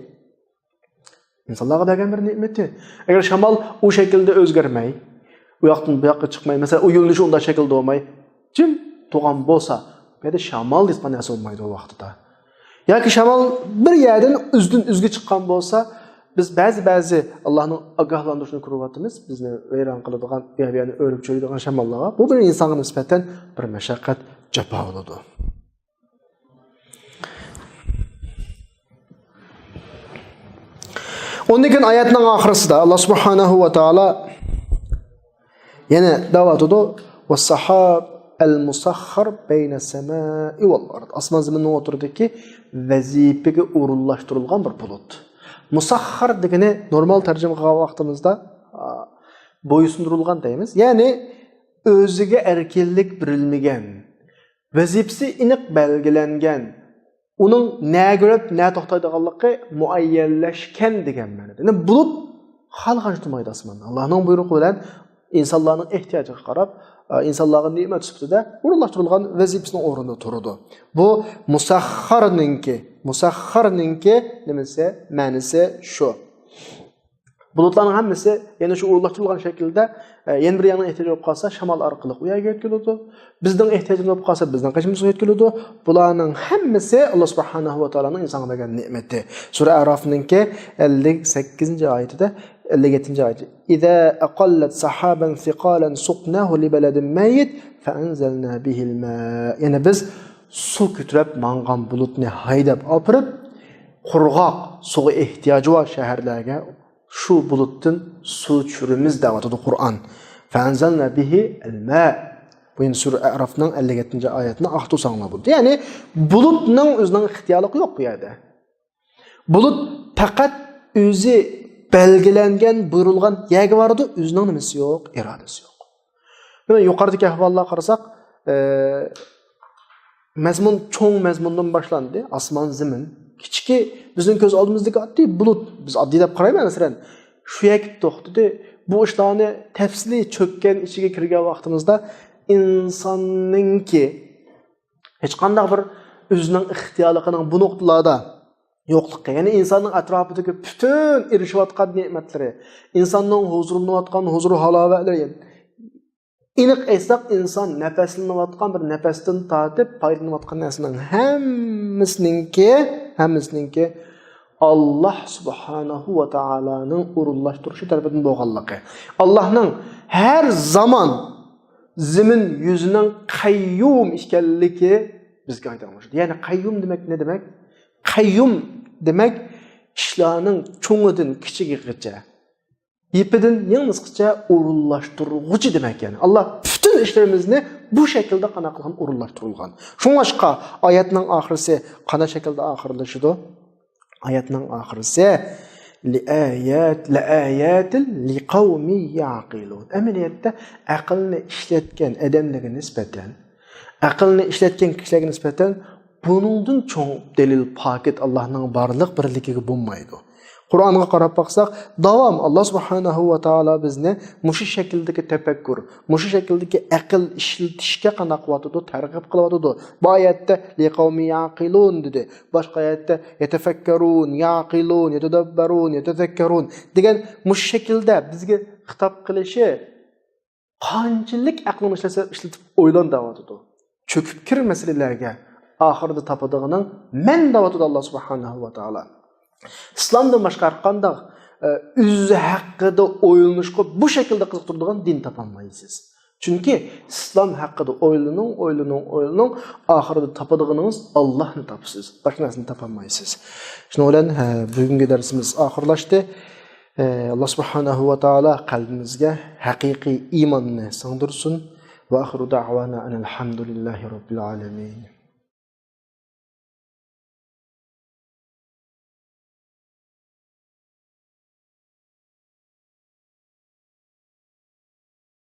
ئىنسانلارغا بەرگەن بىر نېمىتى. ئەگەر شامال ئۇ شەكىلدە ئۆزگەرمەي، ئۇ ياقتىن بۇ ياققا چىقماي، مەسىلەن، ئۇ يۆنىلىشى ئۇنداق شەكىلدە بولماي، جىم تۇرغان بولسا، بۇ يەردە شامال دېيىلىدىغان نەرسە بولمايدۇ ئۇ ۋاقتىدا. ياكى شامال بىر يەردىن ئۆزىدىن ئۆزىگە چىققان بولسا، بىز بەزى، بەزى ئاللانىڭ ئاگاھلاندۇرۇشىنى كۆرۈۋاتىمىز، بىزنى ۋەيران قىلىدىغان، ئۇ يەر بۇ يەرنى ئۆرۈپ چۈشۈرىدىغان شاماللارغا. بۇ بىر ئىنسانغا نىسبەتەن بىر مەشەققەت، جاپا بولىدۇ. ئۇندىن كېيىن ئايەتنىڭ ئاخىرسىدا ئاللا سۇبھانەھۇ ۋە تائالا يەنە دەۋاتىدۇ، والسحاب المسخر بين السماء والأرض. ئاسمان زېمىننىڭ ئوتتۇرىدىكى ۋەزىپىگە ئورۇنلاشتۇرۇلغان بىر بۇلۇت. مۇسەخخەر دېگىنى نورمال تەرجىمە قىلغان ۋاقتىمىزدا، ئا، بويسۇندۇرۇلغان دەيمىز. يەنى ئۆزىگە ئەركىنلىك بېرىلمىگەن، ۋەزىپىسى ئېنىق بەلگىلەنگەن، ئۇنىڭ نەگە بېرىپ، نە توختايدىغانلىقى مۇئەييەنلەشكەن دېگەن مەنىدە. يەنى بۇلۇت خالىغانچە تۇرمايدۇ ئاسماندا. ئاللانىڭ بۇيرۇقى بىلەن ئىنسانلارنىڭ ئېھتىياجىغا قاراپ، ئىنسانلارغا نېمەت سۈپىتىدە ئورۇنلاشتۇرۇلغان ۋەزىپىسىنىڭ ئورنىدا تۇرىدۇ. بۇ مۇسەخخەرنىڭكى، مۇسەخخەرنىڭكى نېمىسى، مەنىسى شۇ. بۇلۇتلارنىڭ ھەممىسى يەنە شۇ ئورۇنلاشتۇرۇلغان شەكىلدە، ئە، يەنە بىر يەرنىڭ ئېھتىياجى بولۇپ قالسا، شامال ئارقىلىق ئۇ يەرگە يۆتكىلىدۇ. بىزنىڭ ئېھتىياجىمىز بولۇپ قالسا، بىزنىڭ قېشىمىزغا يۆتكىلىدۇ. بۇلارنىڭ ھەممىسى ئاللا سۇبھانەھۇ ۋە تائالانىڭ ئىنسانغا بەرگەن نېمىتى. سۈرە ئەرافنىڭكى ئەللىك سەككىزىنچى ئايىتىدە، ئەللىك يەتتىنچى ئايىتى. إذا أقلت سحابا ثقالا سقناه لبلد ميت فأنزلنا به الماء. يەنى بىز سۇ كۆتۈرۈپ ماڭغان بۇلۇتنى ھەيدەپ ئاپىرىپ، قۇرغاق سۇغا ئېھتىياجى بار شەھەرلەرگە شۇ بۇلۇتتىن سۇ چۈشۈرىمىز دەۋاتىدۇ قۇرئان. فأنزلنا به الماء. بۇ يەنە سۈرە ئەرافنىڭ ئەللىك يەتتىنچى ئايەتنى ئاختۇرساڭلار بولدى. يەنى بۇلۇتنىڭ ئۆزىنىڭ ئىختىيارلىقى يوق بۇ يەردە. بۇلۇت پەقەت ئۆزى بەلگىلەنگەن، بۇيرۇلغان يەرگە بارىدۇ، ئۆزىنىڭ نېمىسى يوق، ئىرادىسى يوق. مانا يۇقىرىدىكى ئەھۋاللارغا قارىساق، ئە، مەزمۇن، چوڭ مەزمۇندىن باشلاندى. ئاسمان، زېمىن. كىچىكى بىزنىڭ كۆز ئالدىمىزدىكى ئاددىي بۇلۇت. بىز ئاددىي دەپ قارايمىز، مەسىلەن. شۇ يەرگە توختىدى. بۇ ئىشلارنى تەپسىلىي چۆككەن ئىچىگە كىرگەن ۋاقتىمىزدا ئىنساننىڭكى ھېچقانداق بىر ئۆزىنىڭ ئىختىيارلىقىنىڭ بۇ نۇقتىلاردا يوقلۇقى، يەنى ئىنساننىڭ ئەتراپىدىكى پۈتۈن ئېرىشىۋاتقان نېمەتلىرى، ئىنساننىڭ ھۇزۇرلىنىۋاتقان ھۇزۇر ھالاۋەتلىرى، ئېنىق ئېيتساق، ئىنسان نەپەسلىنىۋاتقان بىر نەپەستىن تارتىپ پايدىلىنىۋاتقان نەرسىنىڭ ھەممىسىنىڭكى، ھەممىسىنىڭكى ئاللا سۇبھانەھۇ ۋە تائالانىڭ ئورۇنلاشتۇرۇشى تەرىپىدىن بولغانلىقى، ئاللانىڭ ھەر زامان زېمىن يۈزىنىڭ قەييۇم ئىكەنلىكى بىزگە ئايدىڭلىشىدۇ. يەنى قەييۇم دېمەك نېمە دېمەك؟ قەييۇم دېمەك، ئىشلارنىڭ چوڭىدىن كىچىكىگىچە، يىپىدىن يىڭنىسىغىچە ئورۇنلاشتۇرغۇچى دېمەك. يەنى ئاللا پۈتۈن ئىشلىرىمىزنى بۇ شەكىلدە قانداق قىلغان ئورۇنلاشتۇرۇلغان. شۇڭلاشقا ئايەتنىڭ ئاخىرىسى قانداق شەكىلدە ئاخىرلىشىدۇ؟ ئايەتنىڭ ئاخىرىسى لەئايات، لەئاياتىن لىقەۋمىن يەقىلۇن. ئەمەلىيەتتە ئەقىلنى ئىشلەتكەن ئادەملەرگە نىسبەتەن، ئەقىلنى ئىشلەتكەن كىشىلەرگە نىسبەتەن بۇنىڭدىن چوڭ دەلىل، پاكىت ئاللانىڭ بارلىق بىرلىكىگە بولمايدۇ. قۇرئانغا قاراپ باقساق، داۋام ئاللا سۇبھانەھۇ ۋە تائالا بىزنى مۇشۇ شەكىلدىكى تەپەككۇر، مۇشۇ شەكىلدىكى ئەقىل ئىشلىتىشكە قانداق قىلىۋاتىدۇ؟ تەرغىب قىلىۋاتىدۇ. بۇ ئايەتتە لىقەۋمىن يەقىلۇن دېدى. باشقا ئايەتتە يەتەفەككەرۇن، يەقىلۇن، يەتەدەببەرۇن، يەتەزەككەرۇن دېگەن مۇشۇ شەكىلدە بىزگە خىتاب قىلىشى، قانچىلىك ئەقلىڭنى ئىشلەتسە ئىشلىتىپ ئويلان دەۋاتىدۇ. چۆكۈپ كىر مەسىلىلەرگە، ئاخىرىدا تاپىدىغىنىڭ مەن دەۋاتىدۇ ئاللا سۇبھانەھۇ ۋە تائالا. ئىسلامدىن باشقا ھەر قانداق، ئە، ئۆزى ھەققىدە ئويلىنىشقا بۇ شەكىلدە قىزىقتۇرىدىغان دىن تاپالمايسىز. چۈنكى ئىسلام ھەققىدە ئويلىنىڭ، ئويلىنىڭ، ئويلىنىڭ، ئاخىرىدا تاپىدىغىنىڭىز ئاللانى تاپىسىز، باشقا نەرسىنى تاپالمايسىز. شۇنىڭ بىلەن، ھە، بۈگۈنكى دەرسىمىز ئاخىرلاشتى. ئە، ئاللا سۇبھانەھۇ ۋە تائالا قەلبىمىزگە ھەقىقىي ئىماننى سىڭدۈرسۇن. ۋە ئاخىرۇ دەئۋانا ئەنىل ھەمدۇلىللاھى رەببىل ئالەمىن.